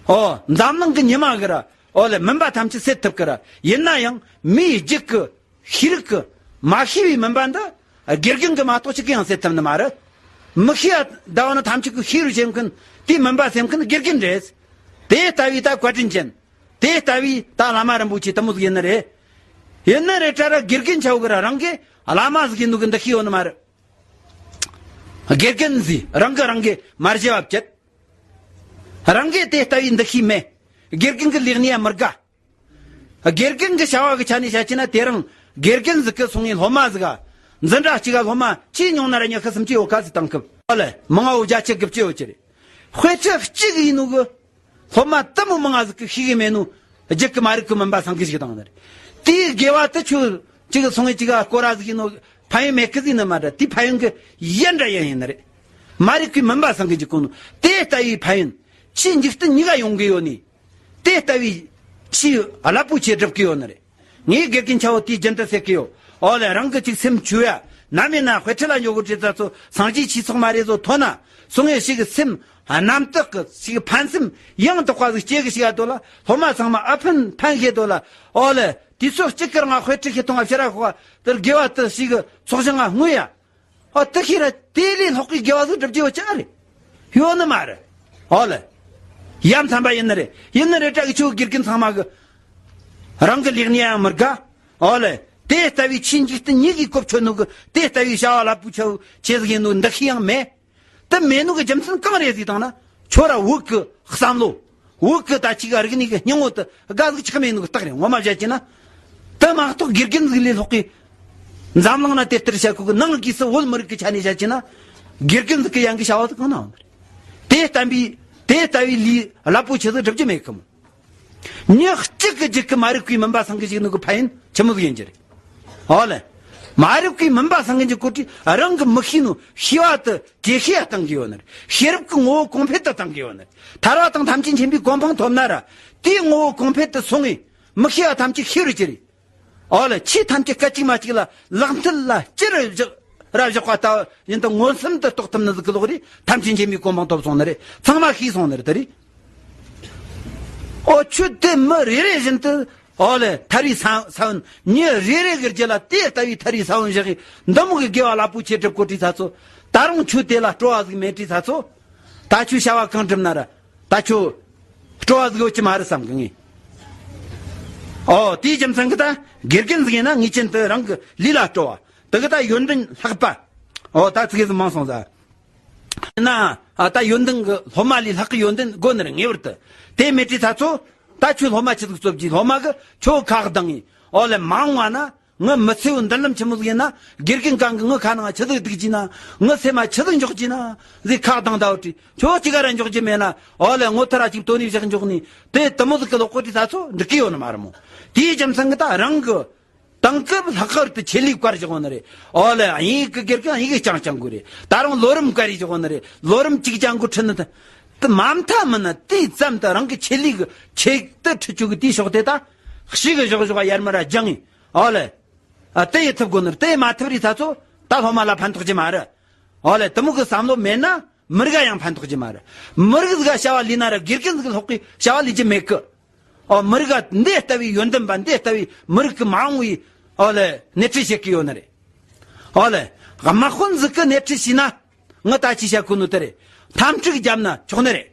ཨོ་འཛམ་གླིང་གི་ཉི་མ་གི་ར་ཨོ་ལེ་མུན་པ་ཐམས་ཅད་སེལ་ཐུབ་གི་ར་ཡིན་ན་ཡང་མིའི་རྒྱུད་གི་ཤེས་རིག་གི་མ་ཤེས་པའི་མུན་པ་འདི་དགེ་རྒན་གི་མ་གཏོགས་ཅི་གི་ཡང་སེལ་ཐུབ་ནི་མ་རེད། མི་ཤེས་པ་ཟླ་བ་ནི་ཐམས་ཅད་གི་ཤེས་རུ་བྱེད་མཁན་དེའི་མུན་པ་སེལ་མཁན་དགེ་རྒན་རེད། དེ་ལྟ་བུའི་ད་བཀའ་དྲིན་ཅན། དེ་ལྟ་བུའི་ད་བླ་མ་རིན་པོ་ཆེ་དེ་མོ་ཟིག་ཡིན་ནི་རེད། ཡིན་ནི་རེད་དྲ་ར་དགེ་རྒན་ཆ་བོ་གི་ར་རང་གི་བླ་མ་ཟིག་ཡིན་ནོ་གི་འདུ་ཤེས་ཡོད་ནི་མ་རེད། དགེ་རྒན་ཟིག་རང་གི་རང་གི་མ་བརྗེད་པ་བཅད། རང་གི་དེ་ལྟ་བུའི་འདུ་ཤེས་མེད། དགེ་རྒན་གི་ལེགས་ཉེས་མི་དགའ། དགེ་རྒན་གི་བྱ་བ་གི་ཆ་ནས་བཤད་ཀྱི་ན་དེ་རིང་དགེ་རྒན་ཟིག་གི་སོང་ངས་སློབ་མ་ཟིག་ག་འཛིན་གྲྭ་གཅིག་ག་སློབ་མ་ཆེས་ཉུང་ན་ར་ཉི་ཤུ་སུམ་ཅུ་ཡོད་ག་ཟིག་བཏང་སྐབས་ཨོ་ལེ་མང་བ་བརྒྱ་ཆ་དགུ་བཅུ་ཡོད་ཀྱི་རེད། དཔེ་ཆ་གཅིག་ཡིན་ནོ་གི་སློབ་མ་དེ་མོ་མང་ང་ཟིག་གི་ཤེས་གི་མེད་ནོ། རྒྱུད་གི་མ་རིག་གི་མུན་པ་སངས་གི་ཞིག་དང་ནི་རེད། དེའི་དགེ་བ་དེ་ཆོ་གཅིག་སོང་ངས་གཅིག་ག་སྐོར་ར་ཟིག་ཡིན་ནོ། ཕན་ཡོན་མེད་གི་ཟིག་ནི་མ་རེད། དེ་ཕན་ཡོན་གི་ཡན་འདྲ་ཡན་ཡིན་ནི་རེད། མ་རིག་གི་མུན་པ་སངས་གི་འཇུག་གོ་ནོ། དེ་ལྟ་བུའི་ཕན་ཡོན་ཆེས་འཇིག་རྟེན་གཉིས་ཀ་ཡོང་གི་ཡོད་ནི། དེ་ལྟ་བུའི་ཆེས་རླབས་པོ་ཆེ་སྒྲུབ་གི་ཡོད་ནི་རེད། ངས་དགེ་རྒན་ཆ་བོ་དེའི་རྒྱུན་དུ་ཟེར་གི་ཡོད། ཨོ་ལེ་རང་གི་ཅིག་སེམས་ཆུ་ཡ། ནམ་ཡིན་ན་དཔེ་ཁྲིད་ལ་འཇོག་གི་བྲིས་ཚ་ཚོ་སངས་རྒྱས་ཆོས་ཚོགས་མ་རེད་བཟོ་ཐོན་ན། སོང་ངས་ཞིག་གི་སེམས་རྣམ་དག་གི་ཞིག་གི་ཕན་སེམས་ཡང་དག་པ་ཟིག་སྐྱེ་གི་ཞིག་ཡ་དོ་ལ་སློབ་མ་ཚང་མ་ཨ་ཕན་ཕན་ཤེས་དོ་ལ། ཨོ་ལེ་དུས་ཚོད་གཅིག་གི་རང་དཔེ་ཁྲིད་ཤེས་ཐོང་ཨ་ཕྱིར་ར་ཤོག་དེར་དགེ་བ་དུ་ཞིག་གི་ཚོགས་ཞིང་ང་དངོས་ཡ། ཨ་དེ་ཤེས་ར་དེ་ལས་ལྷག་གི་དགེ་བ་ཟིག་སྒྲུབ་རྒྱུ་ཡོད་ཅི་ཨ་རེད། ཡོད་ནི་མ་རེད། ཨོ་ལེ། ཡ་མཚན་པ་ཡིན་ནི་རེད། ཡིན་ནི་རེད་དྲ་གི་ཆོ་དགེ་རྒན་ཚང་མ་གི་རང་གི་ལེགས་ཉེས་ཡང་མི་དགའ། ཨོ་ལེ། དེ་ལྟ་བུའི་ཆེས་འཇིག་རྟེན་གཉིས་ཀྱི་གོ་ཆོད་ནོ་གི་དེ་ལྟ་བུའི་བྱ་བ་རླབས་པོ་ཆེ་ཆེ་ཟིག་ཡིན་ནོ་འདུ་ཤེས་ཡང་མེད། དེ་མེད་ནོ་གི་རྒྱུ་མཚན་གང་རེད་ཟིག་དང་ན་ཁྱོད་ར་བོད་གི་བསམ་བློ། བོད་གི་ད་ཅིག་རིག་གནས་གི་སྙིང་བོ་དེ་དགའ་ཟིག་ཆགས་མེད་ནོ་གི་རྟགས་རེད། ངོ་མ་བཤད་ཀྱི་ན། དེ་མ་གཏོགས་དགེ་རྒན་ཟིག་ལས་ལྷག་གི་འཛམ་གླིང་ན་དེ་ལྟར་བཤད་གོ་གི་ནང་གི་སུ་བོད་མི་རིགས་ཀྱི་ཆ་ནས་བཤད་ཀྱི་ན། དགེ་རྒན་ཟིག་གི་ཡང་གི་བྱ་བ་དེ་གང་ན་འོང་ནི་རེད། དེ་ལྟ་བུའི་དེ་ལྟ་བུའི་ལས་རླབས་པོ་ཆེ་ཟིག་སྒྲུབ་རྒྱུ་མེད་གི་མོ། མྱི་གཅིག་གི་རྒྱུད་ཀྱི་མ་རིག་པའི་མུན་པ་སངས་གི་ཞིག་ནི་གི་ཕན་ཡོན་ཆི་མོ་ཟིག་ཡིན་གྱི་རེད། ཨོ་ལེ། མ་རིག་པའི་མུན་པ་སངས་གི་འཇུག་གོ་དུས་རང་གི་མི་ཤེས་ནོ་ཤེས་པ་དེ་ཇེ་ཤེས་ཡ་བཏང་གི་ཡོད་ནི་རེད། ཤེས་རབ་ཀྱི་ངོ་བོ་གོང་འཕེལ་དུ་བཏང་གི་ཡོད་ནི་རེད། ཐར་པ་དང་ཐམས་ཅད་མཁྱེན་པའི་གོ་འཕང་ཐོབ་ན་ར་དེའི་ངོ་བོ་གོང་འཕེལ་དུ་སོང་ངས་མི་ཤེས་པ་ཐམས་ཅད་ཤེས་རུ་གྱུར་རེད། ཨོ་ལེ་ཆོས་ཐམས་ཅད་སྐད་ཅིག་མ་གཅིག་ལ་ལག་མཐིལ་ལ་ཅི་རུ་བཞག་ར་བཞག་པ་ལྟ་བུ་ཡིན་དུ་མངོན་སུམ་དུ་རྟོགས་ཐུབ་ནི་ཟིག་གི་ལོག་རེད། ཐམས་ཅད་མཁྱེན་པའི་གོ་འཕང་ཐོབ་སོང་ནི་རེད། ཚང་མ་ཤེས་སོང་ནི་རེད་དེ་རེད། ཨོ་ཆོས་དེ་མི་རེ་རེ་བཞིན་དུ་ཨོ་ལེ་ཐར་བའི་ས་ས་བོན་མྱི་རེ་རེ་གི་རྒྱུད་ལ་དེ་ལྟ་བུའི་ཐར་བའི་ས་བོན་བཞག་གི་འདི་མོ་གི་དགེ་བ་རླབས་པོ་ཆེ་སྒྲུབ་གོ་དུས་ཚ་ཚོ་ད་རུང་ཆོས་དེ་ལ་སྤྲོ་བ་ཟིག་མེད་དུས་ཚ་ཚོ་ད་ཆོས་བྱ་བ་གང་སྒྲུབ་ན་ར། ད་ཁྱོད་སྤྲོ་བ་ཟིག་ཡོད་ཀྱི་མ་རེད་བསམ་གི་ངས། ཨོ་དེའི་རྒྱུ་མཚན་གི་ད་དགེ་རྒན་ཟིག་ཡིན་ན་ངེས་ཅན་དུ་རང་གི་ལུས་ལ་སྤྲོ་བ་དེ་གི་ད་ཡོན་ཏན་ལྷག་པ། ཨོ་ད་ཚིག་ཟིག་མང་སོང་ཟ། ཡིན་ན་ཨ་ད་ཡོན་ཏན་གི་སློབ་མ་ལས་ལྷག་གི་ཡོན་ཏན་དགོས་ནི་རེད་ངེས་པར་དུ། དེ་མེད་དུས་ཚ་ཚོ་ད་ཁྱོད་སློབ་མ་ཆི་ཟིག་བཙོབ་ཀྱི་སློབ་མ་གི་ཁྱོད་ཁག་གདང་ངས་ཨོ་ལེ་མ་འོང་བ་ན། ངི་མི་ཚེའི་མདུན་ལམ་ཆི་མོ་ཟིག་ཡིན་ན། དགེ་རྒན་གང་གི་ངི་ཁ་ནང་ཆི་ཟིག་སྡུག་གྱིས་ན། ངི་སེམས་མ་ཆི་ཟིག་འཇོག་གྱིས་ན། ཟིག་ཁག་དང་ཟླ་བ་བྲིས་ཁྱོད་ཅི་ག་ར་འཇོག་རྒྱུ་མེད་ན། ཨོ་ལེ་ངོ་ཐ་ར་ཅིག་དོ་ནི་བཞག་འཇོག་ནི་དེ་དུ་མོ་ཟིག་གི་ལོག་གོ་དུས་ད་ཚོ་འགྲིག་གི་ཡོད་ནི་མ་རེད་མོ། དེའི་རྒྱུ་མཚན་གི་ད་རང་གི་དེང་སྐབས་ལྷག་པར་དུ་ཆེད་ལས་བཀར་བཞག་ནི་རེད། ཨོ་ལེ་ཨ་ཡིན་གི་དགེ་རྒན་ཨ་ཡིན་གི་རྐྱང་རྐྱང་དགོས་རེད། ད་རུང་ལོ་རིམ་བཀར་རེ་བཞག་ནི་རེད། ལོ་རིམ་གཅིག་རྐྱང་དགོས་ཁྲིད་ནི་ད། དེ་མ་མཐའ་མིན་ན་དེ་ཙམ་དུ་རང་གི་ཆེད་ལས་གི་ཆེད་དུ་ཁྲིད་བཅུག་གི་དེའི་ཕྱོགས་དེ་ད་ཞིག་གི་བཞག་བཞག་ཡར་མར་ར་སྦྱངས་ངས། ཨོ་ལེ། ཨ་དེ་ཡི་ཐུབ་དགོས་ནི་རེད། དེ་མ་ཐུབ་རི་ས་ཚོ་ད་སློབ་མ་ལ་ཕན་ཐོགས་ཀྱི་མ་རེད། ཨོ་ལེ་དུ་མོ་གི་བསམ་བློ་མེད་ན་མི་རིགས་ཡང་ཕན་ཐོགས་ཀྱི་མ་རེད། མི་རིགས་ཟིག་ག་བྱ་བ་ལས་ན་ར་དགེ་རྒན་ཟིག་ལྷག་གི་བྱ་བ་ལས་ཀྱི་མེད་གི། ཨོ་མི་རིགས་ག་འདི་ལྟ་བུའི་ཡོན་ཏན་པ་འདི་ལྟ་བུའི་མི་རིགས་གི་མ་འོངས་པའི་ཨོ་ལེ་སྣེ་ཁྲིད་བྱེད་ཀྱི་ཡོད་ནི་རེད། ཨོ་ལེ་དམག་དཔོན་ཟིག་གི་སྣེ་ཁྲིད་བྱས་ན་ངི་ད་ཅི་བྱ་ཁུ་ནུ་དེ་རེད། འཐབ་འཁྲུག་བརྒྱབ་ན་ཆོག་ནི་རེད།